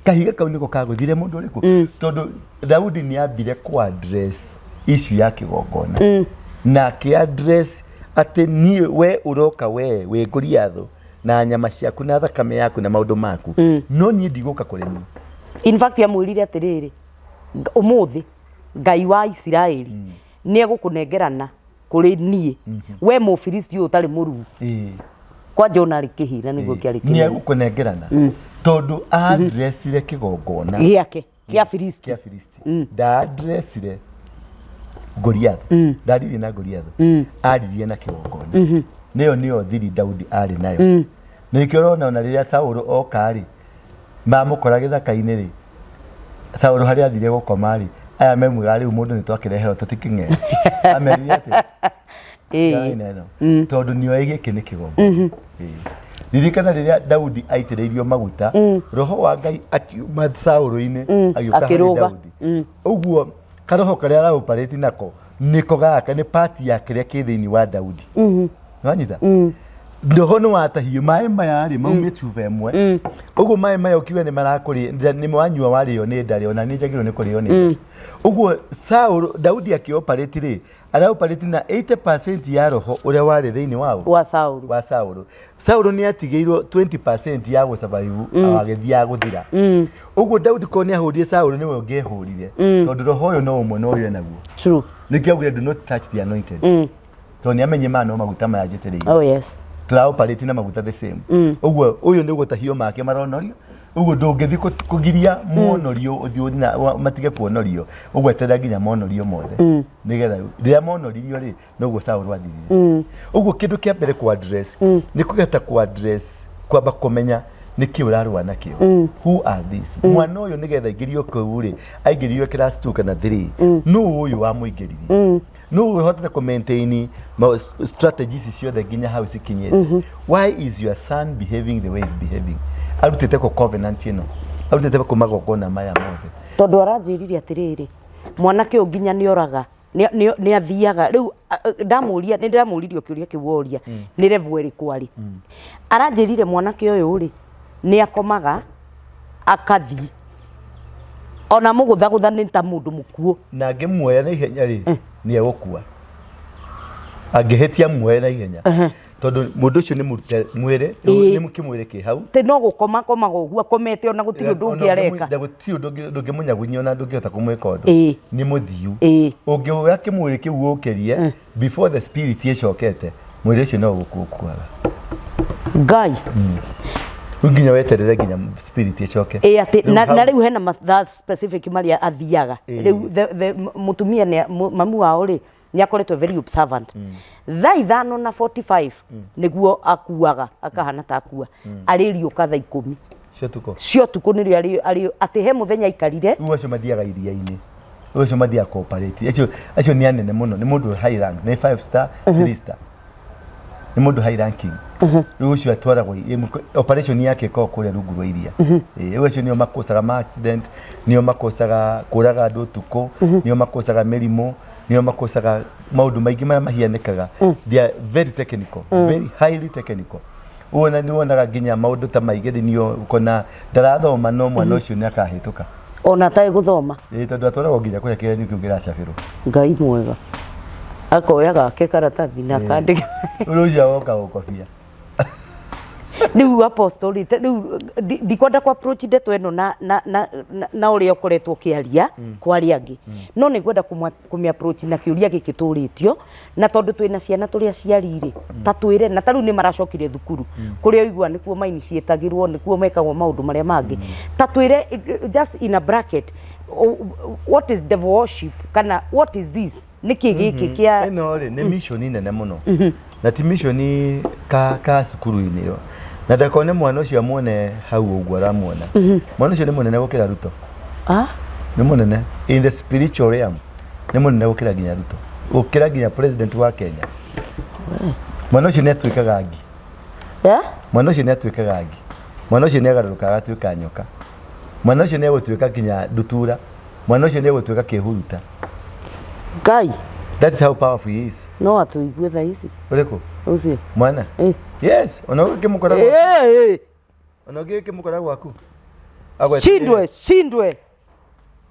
B: Kahiga kau nĩko kagũthire mũndũ ũrĩkũ? Tondũ Daudi nĩ ambire kũ address issue ya kĩgongona na akĩ address atĩ niĩ we ũroka we wĩ Goliathũ na nyama ciaku na thakame yaku na maũndũ maku, no niĩ ndigũka kũrĩ niĩ.
A: In fact amwĩrire atĩrĩrĩ, ũmũthĩ Ngai wa Isiraeli nĩ egũkũnengerana kũrĩ niĩ, we Mũfilisti ũyũ ũtarĩ mũruu. Kwanja ona arĩ kĩhina nĩguo kĩarĩ
B: Nĩ
A: kĩnene.
B: Egũkũnengerana tondũ addressire kĩgongona
A: gĩake kĩa Filisti.
B: Kĩa Filisti. Ndaaddressire Goliath, ndaririe na Goliath, aririe na kĩgongona. Nĩyo nĩyo thiri Daudi arĩ nayo, na nĩkĩo ũrona ona rĩrĩa Saũlũ oka rĩ, mamũkora gĩthaka-inĩ rĩ, Saũlũ harĩa athire gũkoma rĩ, aya memwĩra rĩu mũndũ nĩ twakĩreherwo tũtikĩng'e amerire atĩ Ĩĩ. Ĩno tondũ nĩoĩ gĩkĩ nĩ kĩgongona. Ĩĩ. Ririkana rĩrĩa Daudi aitĩrĩirio maguta, roho wa Ngai akiuma Saũlũ-inĩ agĩũka harĩ
A: Akĩrũga.
B: Daudi. Ũguo karoho karĩa araoperate nako nĩko gaka nĩ part ya kĩrĩa kĩ thĩinĩ wa Daudi. Nĩwanyita? Roho nĩ watahio maĩ maya rĩ maumie cuba ĩmwe. Ũguo maĩ maya ũkiuga nĩ marakũrĩ nĩ wanyua warĩo nĩ ndarĩ ona nĩ njagĩrĩirwo nĩ kũrĩo nĩ nda. Ũguo Saũlũ Daudi akĩoperate rĩ, araoperate na 80% ya roho ũrĩa warĩ thĩinĩ wa
A: wa Saũlũ.
B: Wa Saũlũ. Saũlũ nĩ atigĩirwo 20% ya gũsurvive agĩthiaga gũthira. Ũguo Daudi korwo nĩ ahũrire Saũlũ nĩwe ũngĩehũrire tondũ roho ũyũ no ũmwe na ũyũ enaguo. Nĩkĩo augire, "Do not touch the anointed," tondũ nĩ amenye maya no maguta maya njĩtĩrĩire.
A: Oh yes.
B: Tũraoperate na maguta the same. Ũguo ũyũ nĩ gũtahio make maronorio. Ũguo ndũngĩthiĩ kũgiria muonorio ũthiĩ matige kuonorio, ũguo eterera nginya monorio mothe nĩgetha rĩrĩa monoririo rĩ, noguo Saũlũ athirire. Ũguo kĩndũ kĩa mbere kũ address nĩ kũgeta kũ address, kwamba kũmenya nĩkĩ ũrarũa nakĩo. Who are this? Mwana ũyũ nĩgetha aingĩrio kũu rĩ, aingĩririo class 2 kana 3, nũ ũyũ wamũingĩririe? Nũ ũhotete kũ maintain strategies ciothe nginya hau cikinyĩte? Why is your son behaving the way he's behaving? Arutĩte kũ covenant ĩno? Arutĩte kũ magongona maya mothe?
A: Tondũ aranjĩrire atĩrĩrĩ, mwanake ũyũ nginya nĩ oraga, nĩ athiaga rĩu ndamũria, nĩ ndĩramũririe kĩũria kĩu woria, nĩ level ĩrĩkũ arĩ. Aranjĩrire mwanake ũyũ rĩ, nĩ akomaga akathiĩ ona mũgũthagũtha nĩ ta mũndũ mũkuũ.
B: Na angĩmuoya na ihenya rĩ, nĩ egũkua. Angĩhĩtia muoye na ihenya, tondũ mũndũ ũcio nĩ mũrute mwĩrĩ. Nĩ kĩmwĩrĩ kĩ hau.
A: Atĩ no gũkoma akomaga ũguo akomete, ona gũtirĩ ũndũ ũngĩ areka.
B: Na gũtirĩ ũndũ ndũngĩmũnyagunyia, ona ndũngĩhota kũmwĩka ũndũ. Nĩ mũthiu. Ũngĩoya kĩmwĩrĩ kĩu ũkĩrie before the spirit ĩcokete, mwĩrĩ ũcio no gũkua ũkuaga.
A: Ngai.
B: Rĩu nginya weterere nginya spirit ĩcoke.
A: Ĩ atĩ
B: Rĩu
A: na rĩu hena mathaa specific marĩa athiaga. Rĩu mũtumia mamu wao rĩ, nĩ akoretwo very observant. Thaa 5:45 nĩguo akuaga, akahana ta akua, arĩriũka thaa 10
B: cia ũtukũ.
A: Cia ũtukũ nĩrĩo arĩ atĩ he mũthenya aikarire.
B: Rĩu acio mathiaga iria-inĩ, rĩu acio mathiaga cooperate, acio nĩ anene mũno, nĩ mũndũ high rank, nĩ 5 star, 3 star, nĩ mũndũ high ranking. Rĩu ũcio atwaragwo operation yake ĩkoragwo kũrĩa rungu rwa iria. Ĩ, rĩu acio nĩo makosaga ma accident, nĩo makosaga kũraga andũ ũtukũ, nĩo makosaga mĩrimũ, nĩo makosaga maũndũ maingĩ marĩa mahianĩkaga. They are very technical, very highly technical. Wona nĩ wonaga nginya maũndũ ta maigeranio ũkona ndarathoma, no mwana ũcio nĩ akahĩtũka.
A: Ona atarĩ gũthoma.
B: Ĩ, tondũ atwaragwo nginya kũrĩa kĩgeranio kĩu kĩracabĩrwo.
A: Ngai mwega, akoya gake karatathi na akandĩka.
B: Ũndũ ũcio agoka gũkobia.
A: Rĩu apostle rĩ, rĩu ndikwenda ku approach ndeto ĩno na ũrĩa ũkoretwo ũkĩaria kwa arĩa angĩ, no nĩ ngwenda kũmĩ approach na kĩũria gĩkĩ tũrĩtio, na tondũ twĩna ciana tũrĩ aciari rĩ, ta twĩre, na ta rĩu nĩ maracokire thukuru kũrĩa ũigua nĩkuo maini ciĩtagĩrwo, nĩkuo mekagwo maũndũ marĩa mangĩ, ta twĩre just in a bracket, what is devil worship kana what is this, nĩkĩ gĩkĩ kĩa
B: Ĩno rĩ, nĩ mission nene mũno, na ti mission ka cukuru-inĩ ĩyo, na ndakone mwana ũcio amuone hau ũguo aramuona. Mwana ũcio nĩ mũnene gũkĩra Ruto.
A: Ah?
B: Nĩ mũnene in the spiritual realm, nĩ mũnene gũkĩra nginya Ruto, gũkĩra nginya president wa Kenya. Mwana ũcio nĩ atuĩkaga ngi.
A: Yeah?
B: Mwana ũcio nĩ atuĩkaga ngi. Mwana ũcio nĩ agarũrũkaga agatuĩka nyoka. Mwana ũcio nĩ egũtuĩka nginya ndutura. Mwana ũcio nĩ egũtuĩka kĩhuruta.
A: Ngai.
B: That's how powerful he is.
A: No atũigue thaa ici?
B: Ũrĩkũ?
A: Ũcio.
B: Mwana?
A: Eh.
B: Yes, ona ũngĩkĩmũkora gwaku.
A: Eh, eh.
B: Ona ũngĩkĩmũkora gwaku. Agwete-
A: Cindwe, cindwe,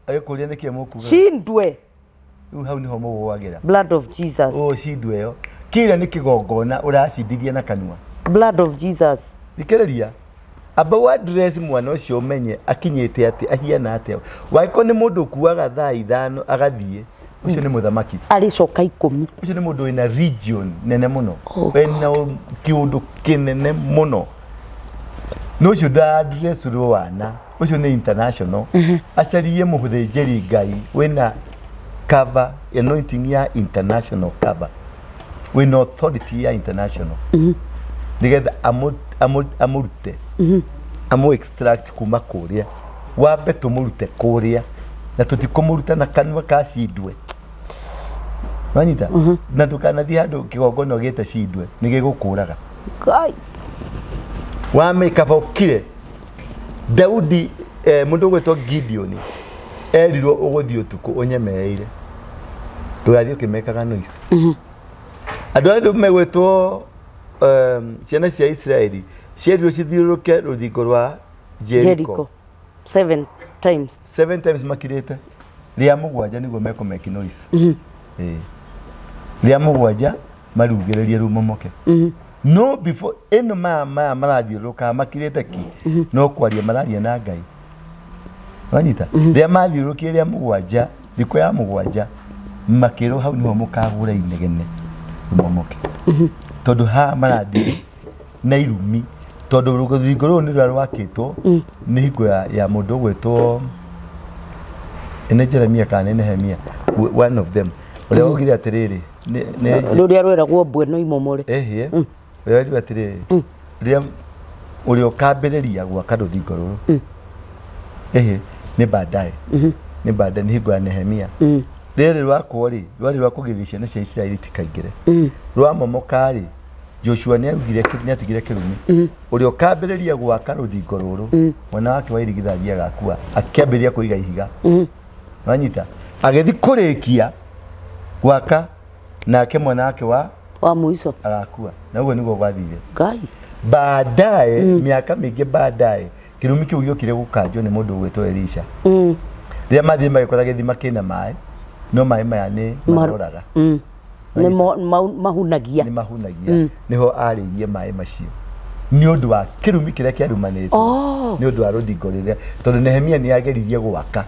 B: Agĩkũria nĩkĩ mũkuga.
A: Cindwe.
B: Rĩu hau nĩho mũgũagĩra.
A: Blood of Jesus.
B: Ũũ cindwe ĩyo. Kĩrĩa nĩ kĩgongona ũracindithia na kanua.
A: Blood of Jesus.
B: Thikĩrĩria. Amba wa address mwana ũcio ũmenye akinyĩte atĩ ahiana atĩa. Wangĩkorwo nĩ mũndũ ũkuaga thaa 5 agathiĩ, ũcio nĩ mũthamaki.
A: Arĩcoka 10.
B: Ũcio nĩ mũndũ wĩna region nene mũno. Wĩna kĩũndũ kĩnene mũno. No ũcio nda address wana, ũcio nĩ international. Acarie mũthĩnjĩri Ngai wĩna cover, anointing ya international cover. Wĩna authority ya international. Nĩgetha amũrute. Amũ extract kuma kũrĩa. Wambe tũmũrute kũrĩa. Na tũtikũmũruta na kanua ka cindwe. Wanyita? Na ndũkanathiĩ handũ kĩgongona ũgĩte cindwe, nĩ gĩgũkũraga.
A: Ngai.
B: Wamĩkaba ũkire. Daudi, mũndũ ũgwĩtwo Gideon, erirwo ũgũthiĩ ũtukũ ũnyemereire. Ndũgathiĩ ũkĩmekaga noise. Andũ aya megwĩtwo ciana cia Israeli cierirwo cithiũrũrũke rũthingo rwa Jericho.
A: Jericho. 7 times.
B: 7 times makirĩte. Rĩa mũgwanja nĩguo mekũmeki noise. Rĩa mũgwanja marugĩrĩrie rĩu momoke. No before ĩno maya marathiũrũrũka makirĩte ki, no kwaria mararia na Ngai. Wanyita? Rĩa mathiũrũrũkire rĩa mũgwanja, thikũ ya mũgwanja, makĩrwo hau nĩho mũkagũra inegene momoke. Tondũ haha marathiĩ na irumi, tondũ rũthingo rũrũ nĩ rũrĩa rwakĩtwo nĩ hingo ya mũndũ ũgwĩtwo nĩ Jeremia kana nĩ Nehemia, one of them, ũrĩa waugire atĩrĩrĩ, nĩ
A: Rũrĩa rweragwo mbwe no imomore.
B: Ehie, ũrĩa waugire atĩrĩrĩ, rĩrĩa ũrĩa ũkambĩrĩria gwaka rũthingo rũrũ, ehie, nĩ baadaye, nĩ baadaye, nĩ hingo ya Nehemia. Rĩrĩ rwakwo rĩ, rwarĩ rwa kũgirĩrĩria ciana cia Isiraeli itikaingĩre. Rwamomoka rĩ, Joshua nĩaugire nĩatigire kĩrumi. Ũrĩa ũkambĩrĩria gwaka rũthingo rũrũ, mwana wake wa irigithathi agakua, akĩambĩrĩria kũiga ihiga. Wanyita? Agĩthiĩ kũrĩkia gwaka, nake mwana wake wa
A: wa mũico
B: agakua. Na ũguo nĩguo gwathire.
A: Ngai.
B: Baadaye, mĩaka mĩingĩ baadaye, kĩrumi kĩu gĩokire gũkanjwo nĩ mũndũ ũgwĩtwo Elisha. Rĩrĩa mathiĩ magĩkora gĩthima kĩna maĩ, no maĩ maya nĩ maroraga.
A: Nĩ mahunagia.
B: Nĩ mahunagia. Nĩho arĩirie maĩ macio. Nĩ ũndũ wa kĩrumi kĩrĩa kĩarumanĩtwo. Nĩ ũndũ wa rũthingo rĩrĩa, tondũ Nehemia nĩ ageririe gwaka.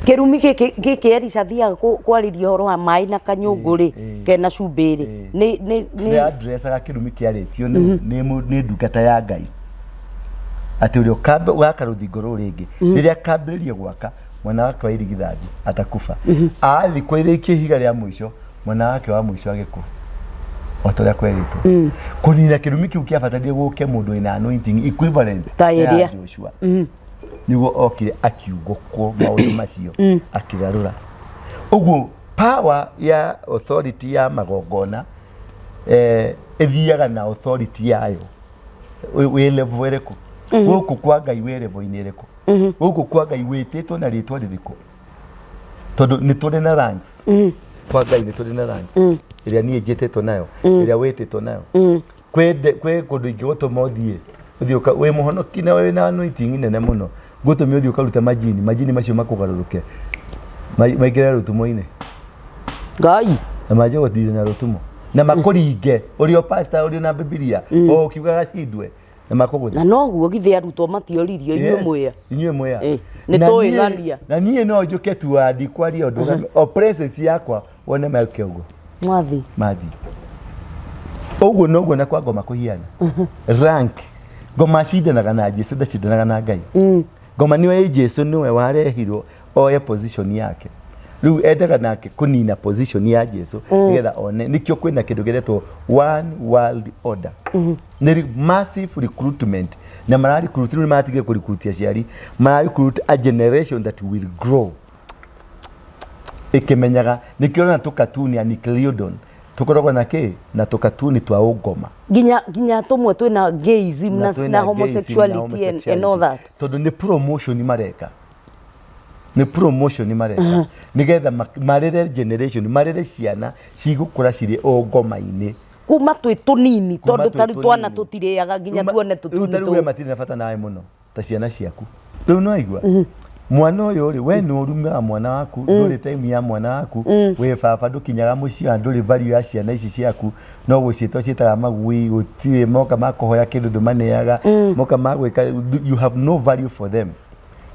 A: Kĩrumi gĩkĩ Elisha athiaga kwarĩria ũhoro wa maĩ na kanyũngũ rĩ, kena cumbĩ rĩ. Nĩ
B: Nĩ addressaga kĩrumi kĩarĩtio nĩ ndungata ya Ngai. Atĩ ũrĩa ũgaka rũthingo rũrũ rĩngĩ, rĩrĩa akambĩrĩria gwaka, mwana wake wa irigithathi atakuba. Athiĩ kũrĩkia ihiga rĩa mũico, mwana wake wa mũico agĩkua. O ta ũrĩa kwerĩtwo. Kũnina kĩrumi kĩu kĩabatarire gũke mũndũ wĩna anointing equivalent
A: Ta
B: ya
A: ĩrĩa.
B: Joshua. Nĩguo okire akiugũkwo maũndũ macio, akĩgarũra. Ũguo power ya authority ya magongona, ĩthiaga na authority yayo. Wĩ level ĩrĩkũ? Gũkũ kwa Ngai wĩ level-inĩ ĩrĩkũ? Gũkũ kwa Ngai wĩtĩtwo na rĩtwa rĩrĩkũ? Tondũ nĩ tũrĩ na ranks. Kwa Ngai nĩ tũrĩ na ranks. Ĩrĩa niĩ njĩtĩtwo nayo, ĩrĩa wĩtĩtwo nayo. Kwĩ kũndũ ingĩgũtũma ũthiĩ, ũthiĩ wĩ mũhonoki na wĩna anointing nene mũno. Ngũtũme ũthiĩ ũkarute majini, majini macio makũgarũrũke. Maingĩre rũtumo-inĩ.
A: Ngai.
B: Na manjie gũthire na rũtumo. Na makũringe, ũrĩ o pastor, ũrĩ na Bibilia, o ũkiugaga cindwe, na makũgũthe.
A: Na noguo githĩ arutwo matioririo inyuĩ
B: Yes,
A: mwĩa.
B: Inyuĩ mwĩa.
A: Nĩ
B: Na
A: tũĩ ng'ania.
B: Na niĩ no njũke tu wandi kwaria ũndũ, o presence yakwa wone meke ũguo.
A: Mwathi.
B: Mathi. Ũguo noguo na kwa ngoma kũhiana. Rank. Ngoma acindanaga na Jesu, ndacindanaga na Ngai. Ngoma nĩwe Jesu nĩwe warehirwo oye position yake. Rĩu endaga nake kũnina position ya Jesu nĩgetha one. Nĩkĩo kwĩna kĩndũ gĩretwo one world order. Nĩ massive recruitment. Na mara recruit, rĩu nĩmatigire kũ recruit aciari, mara recruit a generation that will grow. Ĩkĩmenyaga, nĩkĩo ũrona tũkatuni ya Nickelodeon, tũkoragwo na kĩ? Na tũkatuni twa ũngoma.
A: Nginya tũmwe twĩna gayism
B: Na twĩna
A: na
B: gayism na
A: homosexuality and all that.
B: Tondũ nĩ promotion mareka. Nĩ promotion mareka. Nĩgetha marere generation, marere ciana cigũkũra cirĩ ũngoma-inĩ.
A: Kuma twĩ tũnini,
B: Kuma
A: tondũ
B: twĩ
A: ta rĩu twana
B: tũnini.
A: tũtirĩaga nginya
B: Rĩu
A: tuone
B: rĩu
A: tũtuni
B: ta rĩu we
A: tũu.
B: matirĩ na bata nawe mũno ta ciana ciaku. Rĩu no aigua mwana ũyũ rĩ, we nĩ ũrumaga mwana waku, ndũrĩ time ya mwana waku, wĩ baba ndũkinyaga mũciĩ na ndũrĩ value ya ciana ici ciaku, no gũciĩta ũciĩtaga magui, gũtirĩ moka makũhoya kĩndũ ndũmaneaga, moka magwĩka, you have no value for them.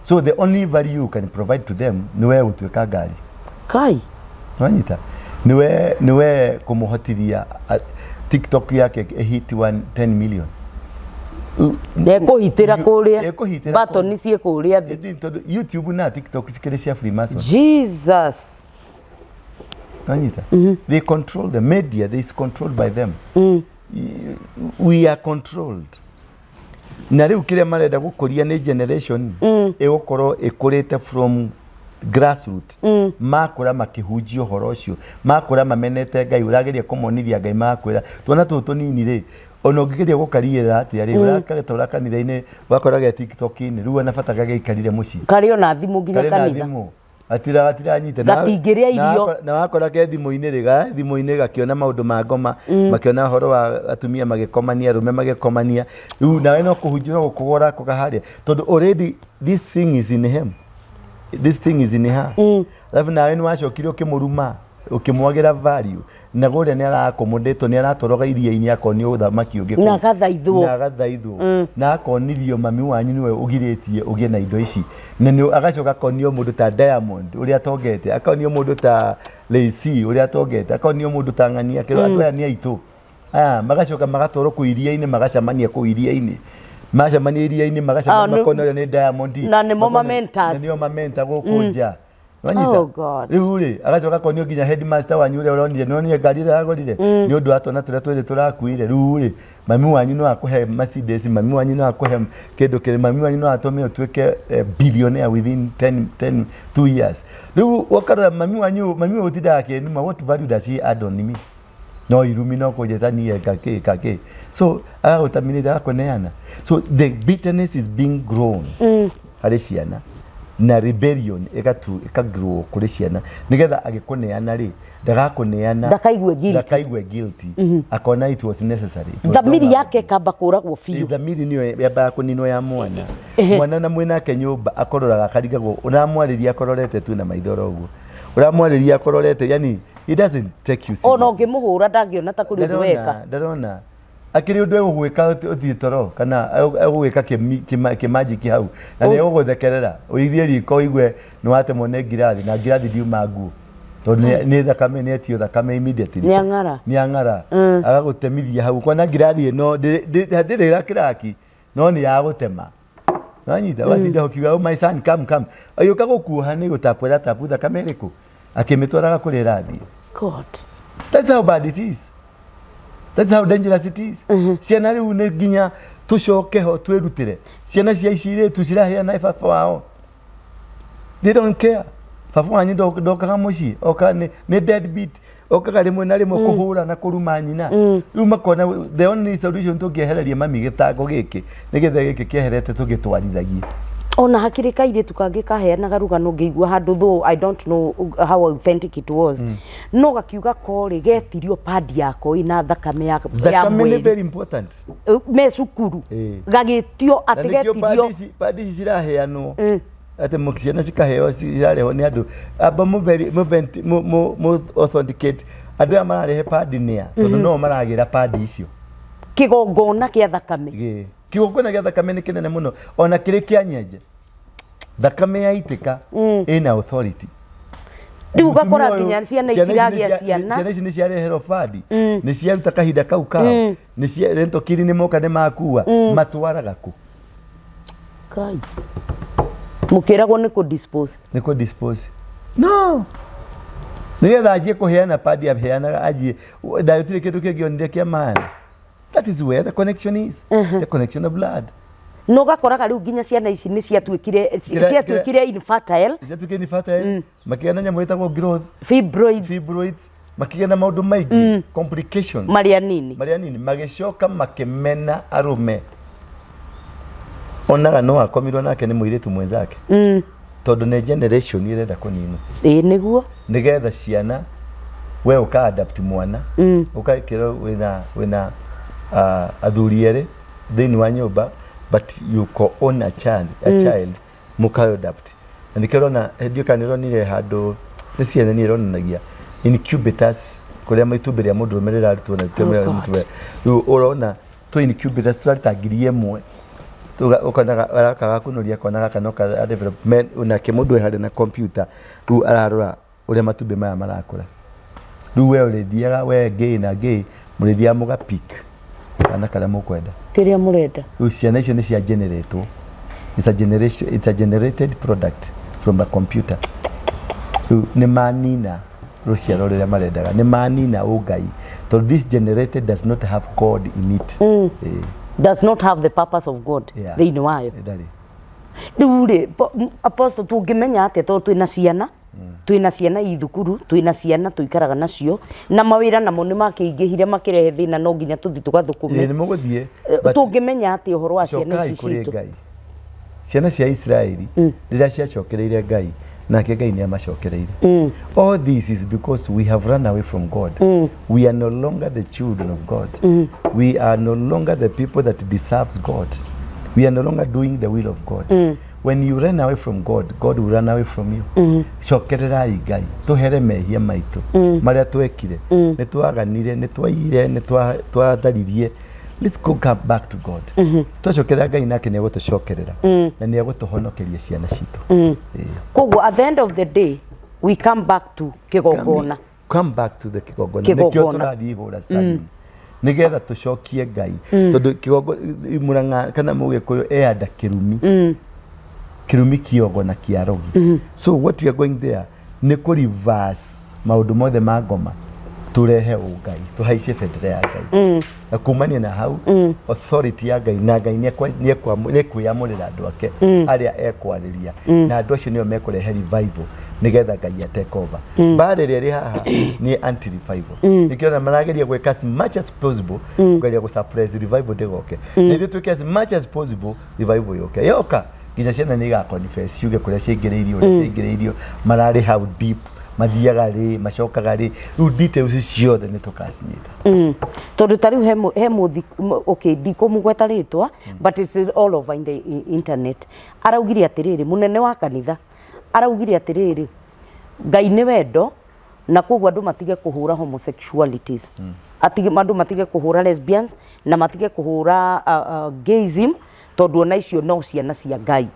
B: So the only value you can provide to them nĩ we gũtuĩka ngari.
A: Kai.
B: Wanyita, nĩwe kũmũhotithia TikTok yake ĩhit 10 million.
A: Ekũhitĩra kũrĩa.
B: Ĩkũhitĩra.
A: Batoni ciĩ kũrĩa thĩ.
B: Ĩndĩ tondũ YouTube na TikTok cikĩrĩ cia Freemason.
A: Jesus.
B: Wanyita, they control the media, they is controlled by them. We are controlled. Na rĩu kĩrĩa marenda gũkũria nĩ generation ĩgũkorwo ĩkũrĩte from grassroot, makũra makĩhunjia ũhoro ũcio, makũra mamenete Ngai, ũrageria kũmonithia Ngai magakwĩra twana tũtũ tũnini rĩ, ona ũngĩgeria gũkariĩra atĩa rĩ, ũrakagatwara kanitha-inĩ ũgakora ge TikTok-inĩ, rĩu ona bata gagĩikarire mũciĩ.
A: Karĩ ona thimũ nginya
B: karĩ na
A: kanitha.
B: Thimũ atira atiranyita.
A: Gatingĩrĩa irio.
B: Na wakora ke thimũ-inĩ rĩ, ga thimũ-inĩ gakĩona maũndũ ma ngoma, makĩona ũhoro wa atumia magĩkomania, arũme magĩkomania, rĩu nawe no kũhunjia, no gũkũgũra kũga harĩa, tondũ already this thing is in him, this thing is in her. Alafu nawe nĩ wacokire ũkĩmũruma, ũkĩmwagĩra value, na gũrĩa nĩ arakomodĩtwo, nĩ aratwarwo iria-inĩ akonio ũthamaki ũngĩ
A: Na agathaithwo.
B: Na agathaithwo na akonithio mami wanyu nĩwe ũgirĩtie ũgĩe na indo ici, na nĩ agacoka akonio mũndũ ta Diamond ũrĩa atongete, akonio mũndũ ta Lacey ũrĩa atongete, akonio mũndũ ta ng'ania kĩro, andũ aya nĩ aitũ aya, magacoka magatwarwo kũu iria-inĩ, magacemania kũu iria-inĩ, macemania iria-inĩ
A: Ah,
B: magacemania, makona ũrĩa nĩ Diamond.
A: Na nĩmo ma-mentors.
B: Na nĩo mamenta gũkũ nja. Wanyita?
A: Oh, God.
B: Rĩu rĩ, agacoka akonio nginya headmaster wanyu ũrĩa ũronire, nĩwonire ngari ĩrĩa agũrire nĩ ũndũ wa twana tũrĩa twĩrĩ tũrakuire. Rĩu rĩ, mami wanyu no akũhe Mercedes, mami wanyu no akũhe kĩndũ kĩrĩ, mami wanyu no atũme ũtuĩke billionaire within 10 10 2 years. Rĩu ũkarora mami wanyu, mami ũyũ ũtindaga akĩnuma, what value does he add on me? No irumi, no kũnjĩta niĩ kakĩ kakĩ, so agagũtaminĩte, agakũneana. So the bitterness is being grown harĩ ciana na rebellion ĩgatu ĩkagrow kũrĩ ciana, nĩgetha agĩkũneana rĩ, ndagakũneana.
A: Ndakaigue guilty.
B: Ndakaigue guilty, akona it was necessary. It was
A: Thamiri
B: normal.
A: yake ĩkamba kũragwo biũ.
B: Thamiri nĩyo yambaga kũninwo ya mwana. Mwana na mwĩnake nyũmba akororaga, akarigagwo ũramwarĩria akororete tu na maitho oro ũguo, ũramwarĩria akororete, yani he doesn't take you
A: Ona
B: seriously.
A: ũngĩmũhũra ndangĩona ta kũrĩ ũndũ weka.
B: Ndarona akĩrĩ ũndũ egũgwĩka ũthiĩ toro kana egũgwĩka kĩmanjiki hau na nĩ egũgũthekerera, ũithiĩ riko ũigue nĩ watemwo nĩ ngirathi, na ngirathi ndiuma nguo tondũ nĩ thakame, nĩ etio thakame immediately.
A: Nĩ ang'ara.
B: Nĩ ang'ara, agagũtemithia hau kona ngirathi ĩno ndĩrĩ ĩra kĩraki no nĩ ya gũtema. Wanyita, watinda ũkiuga, "Oh, my son, come, come," agĩũka gũkuoha nĩ gũtapwo ĩratapu thakame ĩrĩkũ akĩmĩtwaraga kũrĩa ĩrathiĩ.
A: God.
B: That's how bad it is. That's how dangerous it is. Ciana rĩu nĩ nginya tũcoke ho twĩrutĩre. Ciana cia ici irĩtu ciraheana baba wao. They don't care. Baba wanyu ndokaga mũciĩ, oka nĩ deadbeat. Okaga rĩmwe na rĩmwe kũhũra na kũruma nyina. Rĩu makona the only solution, tũngĩehereria mami gĩtango gĩkĩ, nĩgetha gĩkĩ kĩeherete tũgĩtwarithagie.
A: Ona hakĩrĩ kairĩtu kangĩ kaheanaga rũgano ngĩigua handũ, though I don't know how authentic it was, no gakiuga korĩ getirio padi yako ĩna thakame ya
B: Thakame nĩ
A: mweri
B: very important.
A: Me cukuru. Gagĩtio
B: Na
A: atĩ
B: nĩkĩo
A: getirio
B: padi ici ciraheanwo atĩ ciana cikaheo, cirarehwo nĩ andũ amba mũ authenticate andũ aya mararehe padi nĩa, tondũ no maragĩra padi icio.
A: Kĩgongona kĩa thakame.
B: Gĩ. Kĩgongona gĩa thakame nĩ kĩnene mũno, ona kĩrĩ kĩa nyenje, thakame yaitĩka ĩna authority.
A: Rĩu ũgakora
B: Mũtumia ũyũ-
A: nginya ciana
B: ici nĩ
A: itiragĩa ciana.
B: Ciana ici nĩ ciareherwo bandi, nĩ ciaruta kahinda kau kao, nĩ cia rentokiri, nĩ moka, nĩ makua, matwaraga kũ?
A: Kai. Mũkĩragwo nĩ kũ dispose.
B: Nĩ kũ dispose, no nĩgetha anjie kũheana padi, aheanaga anjie ndagĩtirĩ kĩndũ kĩngĩ onire kĩa maana. That is where the connection is, the connection of blood.
A: Na ũgakoraga rĩu nginya ciana ici nĩ ciatuĩkire ciatuĩkire infertile.
B: Ciatuĩkire infertile, makĩgĩa na nyamũ ĩtagwo growth
A: fibroids.
B: Fibroids, makĩgĩa na maũndũ maingĩ, complications.
A: Marĩa nini.
B: Marĩa nini, magĩcoka makĩmena arũme, onaga no akomirwo nake nĩ mũirĩtu mwenzake, tondũ nĩ generation ĩrenda kũninwo.
A: Ĩĩ, nĩguo.
B: Nĩgetha ciana we ũka adapt mwana, ũgakĩrwo wĩna athuri erĩ thĩinĩ wa nyũmba, but you co-own a child, a child Mũka adapt na nĩkĩo ũrona, ndiũĩ kana nĩ ũronire handũ nĩ CNN ĩronanagia incubators kũrĩa itumbĩ rĩa mũndũrũme rĩrarutwo na itumbĩ rĩa
A: God.
B: mũtumia. Rĩu ũrona tũ incubators tũraruta 1000. Ũkonaga araka gakunuria kona gaka no kara develop nake mũndũ e harĩa na computer rĩu ararora ũrĩa matumbĩ maya marakũra. Rĩu we ũrĩthiaga, we gay na gay, mũrĩthiaga mũga pick kana karĩa mũkwenda.
A: Kĩrĩa mũrenda.
B: Rĩu ciana icio nĩ cia generatwo. It's a generation, it's a generated product from a computer. Rĩu nĩ manina rũciaro rũrĩa marendaga, nĩ manina ũngai, tondũ this generated does not have God in it.
A: Does not have the purpose of God thĩinĩ wayo.
B: Ndarĩ.
A: Rĩu rĩ, apostle, tũngĩmenya atĩa, tondũ twĩna ciana i thukuru, twĩna ciana tũikaraga nacio, na mawĩra namo nĩ makĩingĩhire, makĩrehe thĩna, no nginya tũthi tũgathũkũme.
B: Nĩ mũgũthiĩ.
A: But tũngĩmenya atĩa ũhoro wa ciana
B: cokai
A: ici
B: kũrĩ
A: citũ?
B: Ngai. Ciana cia Isiraeli rĩrĩa ciacokereire Ngai, nake Ngai nĩ amacokereire. All this is because we have run away from God. We are no longer the children of God. We are no longer the people that deserves God. We are no longer doing the will of God. When you run away from God, God will run away from you. Cokererai Ngai, tũhere mehia maitũ marĩa twekire. Nĩ twaganire, nĩ twaiyire, nĩ twatharirie. Let's go, come back to God. Twacokerera Ngai, nake nĩ egũtũcokerera na nĩ egũtũhonokeria ciana citũ.
A: Koguo at the end of the day we come back to kĩgongona.
B: Come back to the kĩgongona.
A: Kĩgongona.
B: Nĩkĩo tũrathiĩ hũra stadium, nĩgetha tũcokie Ngai, tondũ kĩgongona, Mũrang'a kana Mũgĩkũyũ eanda kĩrumi, kĩrumi kĩogo na kĩarogi. So what we are going there nĩ kũ reverse maũndũ mothe ma ngoma, tũrehe ũngai, tũhaicie bendera ya Ngai, na kumania na hau authority ya Ngai, na Ngai nĩekwĩamũrĩra andũ ake arĩa ekwarĩria, na andũ acio nĩo mekũrehe revival, nĩgetha Ngai a take over. Mbara ĩrĩa ĩrĩ haha nĩ anti revival. Nĩkĩo ona marageria gwĩka as much as possible kũgeria gũ suppress revival ndĩgoke, na ithuĩ twĩke as much as possible revival yũke. Yoka, nginya ciana nĩ iga confess, ciuge kũrĩa ciaingĩrĩirio, ũrĩa ciaingĩrĩirio, mararĩ how deep, mathiaga rĩ, macokaga rĩ. Rĩu details ciothe nĩ tũkacinyita.
A: Tondũ ta rĩu he mũthi okay, ndikũmũgweta rĩtwa, but it's all over in the internet, araugire atĩrĩrĩ, mũnene wa kanitha araugire atĩrĩrĩ, Ngai nĩ wendo, na koguo andũ matige kũhũra homosexualities, atige, andũ matige kũhũra lesbians na matige kũhũra gayism, tondũ ona icio no ciana cia Ngai.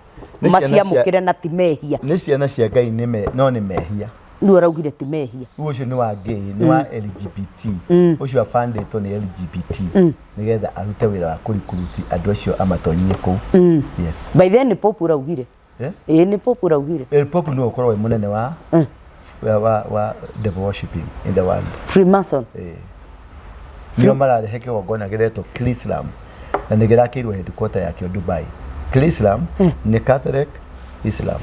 B: Nĩ ciana
A: maciamũkĩre na ti mehia.
B: Nĩ ciana cia Ngai, nĩ me, no nĩ mehia.
A: Rĩu araugire ti mehia.
B: Rĩu ũcio nĩ wa gay, nĩ wa LGBT. Ũcio abandĩtwo nĩ LGBT nĩgetha arute wĩra wa kũrikuruti andũ acio, amatonyie kũu. Yes.
A: By then nĩ Pope ũraugire.
B: Eh?
A: Ĩĩ, nĩ Pope ũraugire.
B: Pope nĩwe ũkoragwo wĩ mũnene wa wa devil worshiping in the world.
A: Freemason.
B: Nĩo mararehe kĩgongona gĩretwo Chrislam, na nĩ gĩrakĩirwo headquarter yakĩo Dubai. Chrislam nĩ Catholic Islam.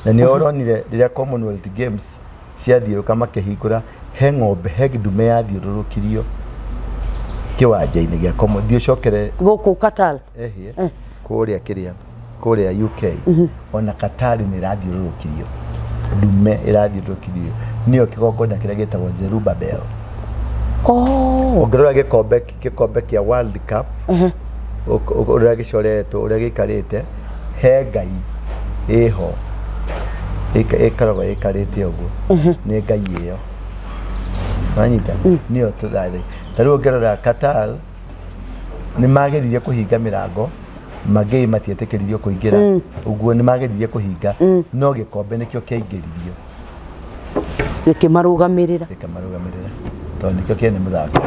B: Na nĩ ũronire rĩrĩa Commonwealth Games ciathiũrũka, makĩhingũra, he ng'ombe, he ndume yathiũrũrũkirio kĩwanja-inĩ gĩa Commonwealth. Thiĩ ũcokere.
A: Gũkũ Qatar?
B: Ehie kũrĩa kĩrĩa kũrĩa UK, ona Qatar nĩ ĩrathiũrũrũkirio, ndume ĩrathiũrũrũkirio, nĩyo kĩgongona kĩrĩa gĩtagwo Zerubbabel. Ũngĩrora gĩkombe kĩa World Cup, ũrĩa gĩcoretwo, ũrĩa gĩikarĩte, he Ngai ĩho ĩkoragwo ĩikarĩte ũguo, nĩ Ngai ĩyo wanyita, nĩyo tũrarĩ. Ta rĩu ũngĩrora Qatar, nĩ mageririe kũhinga mĩrango, magei matietĩkĩririo kũingĩra ũguo, nĩ mageririe kũhinga, no gĩkombe nĩkĩo kĩaingĩririo.
A: Gĩkĩmarũgamĩrĩra.
B: Gĩkamarũgamĩrĩra, tondũ nĩkĩo kĩene mũthako.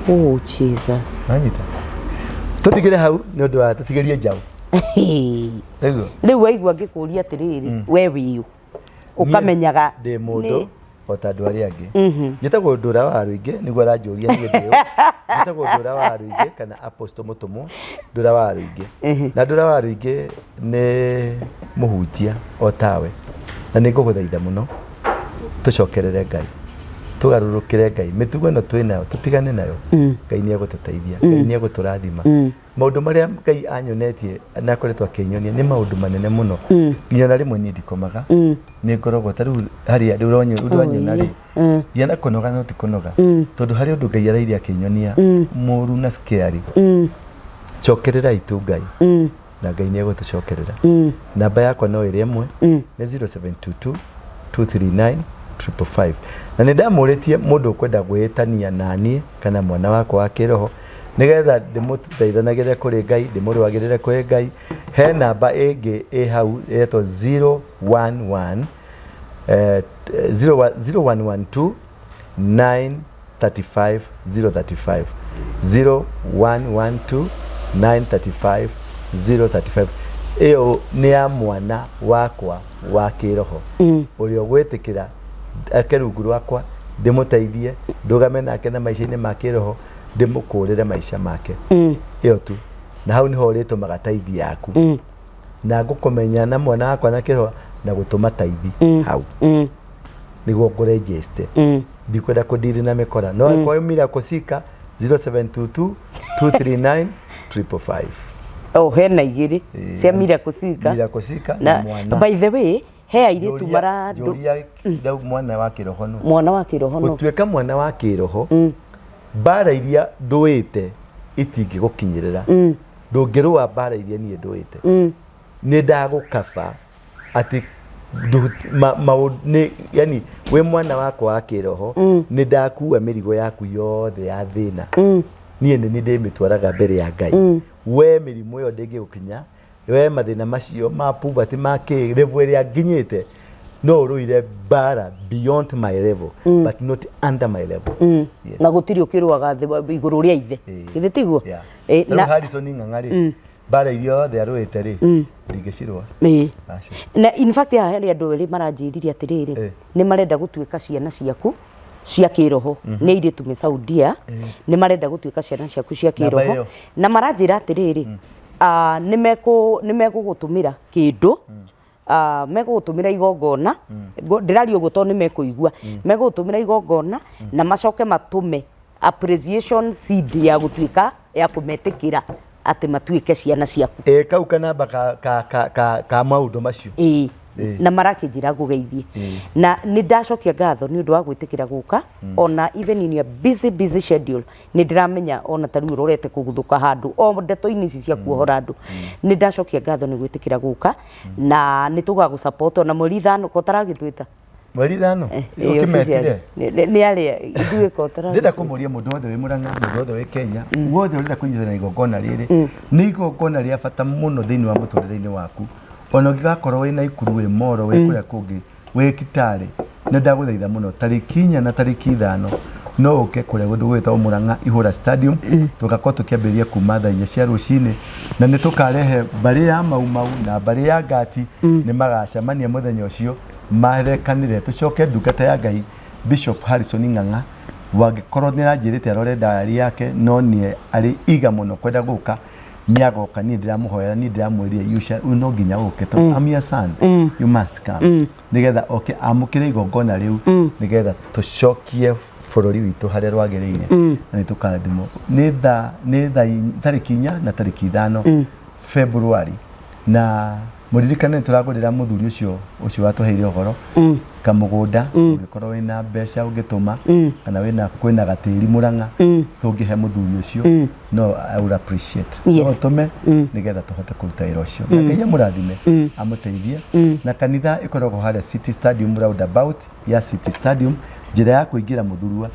A: Oh Jesus.
B: Wanyita, tũtigĩre hau nĩ ũndũ wa tũtigĩrie njaũ nĩguo.
A: Rĩu waigua ngĩkũria atĩrĩrĩ, we wĩũ ũkamenyaga.
B: Ndĩ mũndũ o ta andũ arĩa angĩ. Njĩtagwo Ndũra wa Rũingĩ, nĩguo aranjũria niĩ ndĩ ũ. Njĩtagwo Ndũra wa Rũingĩ kana Apostle Mũtũmwo Ndũra wa Rũingĩ. Na Ndũra wa Rũingĩ nĩ mũhunjia o tawe, na nĩ ngũgũthaitha mũno tũcokerere Ngai, tũgarũrũkĩre Ngai, mĩtugo ĩno twĩ nayo tũtigane nayo. Ngai nĩ egũtũteithia, Ngai nĩ egũtũrathima. Maũndũ marĩa Ngai anyonetie na akoretwo akĩnyonia nĩ maũndũ manene mũno, nginya ona rĩmwe niĩ ndikomaga, nĩ ngoragwo ta rĩu harĩa rĩu ũranyona rĩ, ndiana kũnoga, no ti kũnoga, tondũ harĩ ũndũ Ngai araire akĩnyonia mũru na scary. Cokererai tu Ngai. Na Ngai nĩ egũtũcokerera. Namba yakwa no ĩrĩ ĩmwe, nĩ 0722 239 555. Na nĩ ndamũrĩtie mũndũ ũkwenda gwĩtania naniĩ kana mwana wakwa wa kĩroho, nĩgetha ndĩmũthaithanagĩrĩre kũrĩ Ngai, ndĩmũrũagĩrĩre kũrĩ Ngai. He namba ĩngĩ ĩ hau ĩretwo 011 0112 935 035, 0112 935 035. Ĩyo nĩ ya mwana wakwa wa kĩroho ũrĩa ũgwĩtĩkĩra ake rungu rwakwa, ndĩmũteithie, ndũgame nake na maica-inĩ ma kĩroho, ndĩmũkũrĩre maica make. Ĩyo tu, na hau nĩho ũrĩtũmaga taithi yaku, na ngũkũmenya na mwana wakwa na kĩroho na gũtũma taithi hau nĩguo ngũrejeste. Ndikwenda kũndiri na mĩkora, no angĩkorwo Miracle Seeker, 0722 239 555.
A: Oh, hena igĩrĩ cia Miracle Seeker.
B: Miracle Seeker
A: na
B: na mwana.
A: By the way, he airĩtu
B: Njũria-
A: mara
B: njũria rĩu, mwana wa kĩroho no
A: Mwana wa kĩroho no
B: gũtuĩka mwana wa kĩroho, mbara iria ndũĩte itingĩgũkinyĩrĩra. Ndũngĩrũa mbara iria niĩ ndũĩte. Nĩ ndagũkaba atĩ nĩ yani wĩ mwana wakwa wa kĩroho, nĩ ndakua mĩrigo yaku yothe ya thĩna. Niĩ nĩ niĩ ndĩmĩtwaraga mbere ya Ngai. We mĩrimũ ĩyo ndĩngĩgũkinya, we mathĩna macio ma poverty ma kĩ level ĩrĩa nginyĩte, no ũrũire mbara beyond my level but not under my level. Yes.
A: Na gũtirĩ ũkĩrũaga thĩ igũrũ rĩa ithe. Githĩ tiguo?
B: Yeah.
A: Eh,
B: Rĩu
A: na
B: Harrison Ng'ang'a rĩ, mbara iria yothe arũĩte rĩ, ndingĩcirũa. Aca.
A: Na in fact haha harĩ andũ erĩ maranjĩrire atĩrĩrĩ, nĩ marenda gũtuĩka ciana ciaku cia kĩroho. Nĩ airĩtu me Saudia, nĩ marenda gũtuĩka ciana ciaku cia
B: Namba
A: kĩroho
B: ĩyo.
A: Na maranjĩra atĩrĩrĩ, nĩ megũgũtũmĩra kĩndũ, megũgũtũmĩra igongona. Ndĩraria ũguo tondũ nĩ mekũigua. Megũgũtũmĩra igongona na macoke matũme appreciation seed ya gũtuĩka ya kũmetĩkĩra atĩ matuĩke ciana ciaku.
B: Ĩ kau kanamba ka maũndũ macio.
A: Ĩĩ.
B: Ĩĩ.
A: Na marakĩnjĩra ngũgeithie. Na nĩ ndacokia ngatho nĩ ũndũ wa gwĩtĩkĩra gũka, ona even in your busy busy schedule. Nĩ ndĩramenya ona ta rĩu ũrorete kũguthũka handũ o ndeto-inĩ ici cia kuohora andũ. Nĩ ndacokia ngatho nĩ gwĩtĩkĩra gũka, na nĩ tũgagũ support ona mweri 5 ko taragĩtwĩta.
B: Mweri 5.
A: Ĩĩ,
B: ũkĩmetire.
A: Officially. Nĩ arĩa ithuĩ ko
B: Ndĩrenda
A: taragĩtwĩta.
B: kũmũria mũndũ wothe wĩ Mũrang'a, mũndũ wothe wĩ Kenya, wothe ũrenda kũnyitana igongona rĩrĩ, nĩ igongona rĩa bata mũno thĩinĩ wa mũtũrĩre-inĩ waku. Ona ũngĩgakorwo wĩ Naikuru, wĩ Moro, wĩ kũrĩa kũngĩ, wĩ Kitale, nĩ ndagũthaitha mũno, tarĩki 4 na tarĩki 5 no ũke kũrĩa kũndũ gwĩtagwo Mũrang'a, Ihũra Stadium. Tũgakorwo tũkĩambĩrĩria kuma thaa 4 cia rũcinĩ, na nĩ tũkarehe mbarĩ ya Mau Mau na mbarĩ ya Ngati. Nĩ magacemania mũthenya ũcio marekanĩre, tũcoke ndungata ya Ngai Bishop Harrison Ng'ang'a, wangĩkorwo nĩ aranjĩrĩte arore diary yake, no nĩ arĩ iga mũno kwenda gũka, nĩ agoka. Niĩ ndĩramũhoera, niĩ ndĩramwĩrire, you shall, no nginya ũke tondũ I'm your son, you must come, nĩgetha oke amũkĩre igongona rĩu, nĩgetha tũcokie bũrũri witũ harĩa rwagĩrĩire, na nĩ tũkarathimwo. Nĩ thaa tarĩki 4 na tarĩki 5 February. Na mũririkane nĩ tũragũrĩra mũthuri ũcio watũheire ũhoro kamũgũnda. Ũngĩkorwo wĩna mbeca ũngĩtũma, kana wĩna kwĩna gatĩri Mũrang'a tũngĩhe mũthuri ũcio, no I would appreciate. No ũtũme nĩgetha tũhote kũruta wĩra ũcio, na Ngai amũrathime, amũteithie. Na kanitha ĩkoragwo harĩa City Stadium roundabout, ya City Stadium, njĩra ya kũingĩra Mũthurua.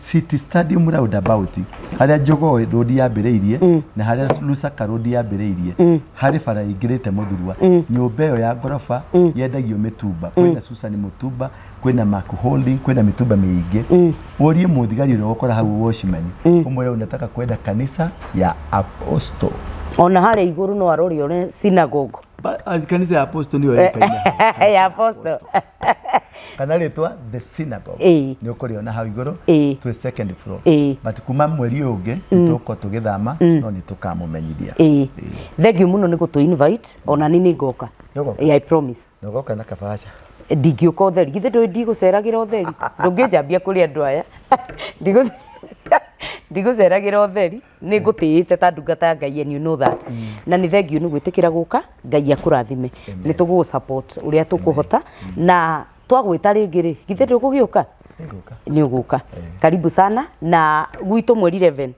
B: City Stadium roundabout, harĩa Jogoo Road yambĩrĩirie na harĩa Lusaka Road yambĩrĩirie, harĩ bara ĩingĩrĩte Mũthurua, nyũmba ĩyo ya ngoroba yendagio mĩtumba. Kwĩna Susan mũtumba, kwĩna Mark Holding, kwĩna mĩtumba mĩingĩ. Ũrie mũthigari ũrĩa ũgũkora hau, watchman, ũmwĩre unataka kwenda kanitha ya Apostle.
A: Ona harĩa igũrũ no arore one synagogue.
B: Kanitha ya Apostle nĩyo ĩkaine hau.
A: Ya Apostle.
B: Kana rĩtwa the synagogue, nĩ ũkũrĩona hau igũrũ. Twĩ second floor. But kuma mweri ũyũ ũngĩ nĩ tũgũkorwo tũgĩthama, no nĩ tũkamũmenyithia.
A: Ĩĩ, thank you mũno nĩ gũtũ invite. Ona ni nĩ ngoka.
B: Nĩũgoka?
A: Ĩĩ, I promise.
B: Na ũgoka na kabaca.
A: Ndingĩũka ũtheri, githĩ ndũĩ ndigũceragĩra ũtheri? Ndũngĩnjambia kũrĩ andũ aya. Ndigũceragĩra ũtheri, nĩ ngũtĩĩte ta ndungata ya Ngai, and you know that. Na nĩ thank you nĩ gwĩtĩkĩra gũka. Ngai akũrathime. Nĩ tũgũgũ support ũrĩa tũkũhota, na twagwĩta rĩngĩ rĩ, githĩ ndũgũgĩũka?
B: Nĩngũka.
A: Nĩ ũgũka. Karibu sana na gwitũ mweri 11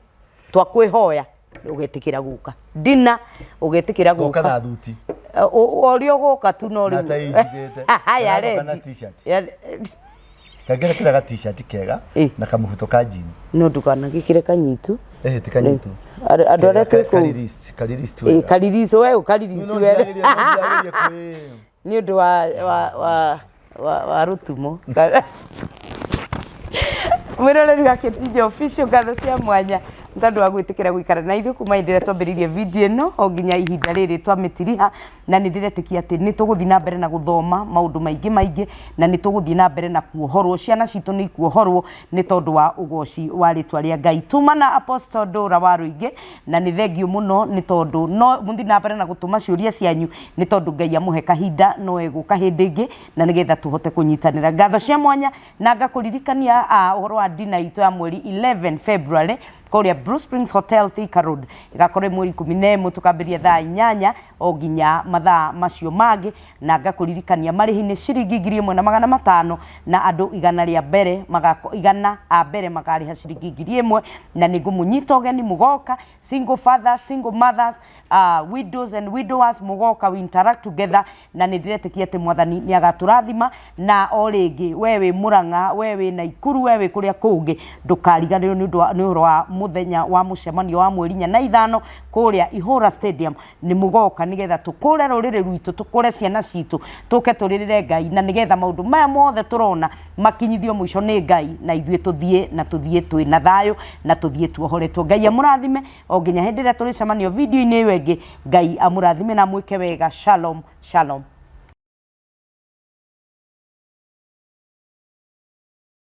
A: twakwĩhoya. Ũgetĩkĩra gũka dinner, ũgetĩkĩra
B: Ngoka
A: gũka
B: na thuti.
A: Ũrĩa ũgoka tu no
B: Na
A: rĩu
B: tai njigĩte.
A: Ya
B: Kana ngoka na
A: rendi.
B: T-shirt.
A: Ya
B: Kangĩrekĩra ga T-shirt kega na kamũbuto ka jean.
A: No ndũkanagĩkĩre kanyitu.
B: Ĩhĩ, ti kanyitu.
A: Andũ arĩa twĩ kũu
B: Karirist wega.
A: Karirisi we, ũkaririsi
B: No
A: we
B: ndirageria, no ndirageria
A: nĩ ũndũ wa rũtumo. Mwĩroreri wa Kĩtinjo Official, ngatho cia mwanya nĩ tondũ wa gwĩtĩkĩra gũikara na ithuĩ kuma hĩndĩ ĩrĩa twambĩrĩirie video ĩno o nginya ihinda rĩrĩ twamĩtiriha. Na nĩ ndĩretĩkia atĩ nĩ tũgũthiĩ na mbere na gũthoma maũndũ maingĩ maingĩ, na nĩ tũgũthiĩ na mbere na kuohorwo, ciana citũ nĩ ikuohorwo nĩ tondũ wa ũgoci wa rĩtwa rĩa Ngai. Tuma na Apostle Ndũra wa Rũingĩ, na nĩ thengio mũno nĩ tondũ no mũthiĩ na mbere na gũtũma ciũria cianyu, nĩ tondũ Ngai amũhe kahinda no egũka hĩndĩ ĩngĩ na nĩgetha tũhote kũnyitanĩra. Ngatho cia mwanya na ngakũririkania ũhoro wa dina itũ ya mweri 11 February kũrĩa Blue Springs Hotel, Thika Road. Ĩgakorwo ĩ mweri 11, tũkambĩrĩria thaa 8 o nginya mathaa macio mangĩ. Na ngakũririkania marĩhi nĩ ciringi 1500, na andũ 100 rĩa mbere magako, 100 a mbere makarĩha ciringi 1000. Na nĩ ngũmũnyita ũgeni mũgoka, single fathers, single mothers, widows and widowers, mũgoka, we interact together. Na nĩ ndĩretĩkia atĩ Mwathani nĩ agatũrathima. Na o rĩngĩ, we wĩ Mũrang'a, we wĩ Naikuru, we wĩ kũrĩa kũngĩ, ndũkariganĩrwo nĩ ũndũ wa nĩ ũhoro wa mũthenya wa mũcemanio wa mweri 4 na 5 kũrĩa Ihũra Stadium. Nĩ mũgoka nĩgetha tũkũre rũrĩrĩ rwitũ, tũkũre ciana citũ, tũke tũrĩrĩre Ngai, na nĩgetha maũndũ maya mothe tũrona makinyithio mũico nĩ Ngai, na ithuĩ tũthiĩ na tũthiĩ twĩ na thayũ na tũthiĩ tuohoretwo. Ngai amũrathime o nginya hĩndĩ ĩrĩa tũrĩcemanio video-inĩ ĩyo ĩngĩ. Ngai amũrathime na amwĩke wega. Shalom, shalom.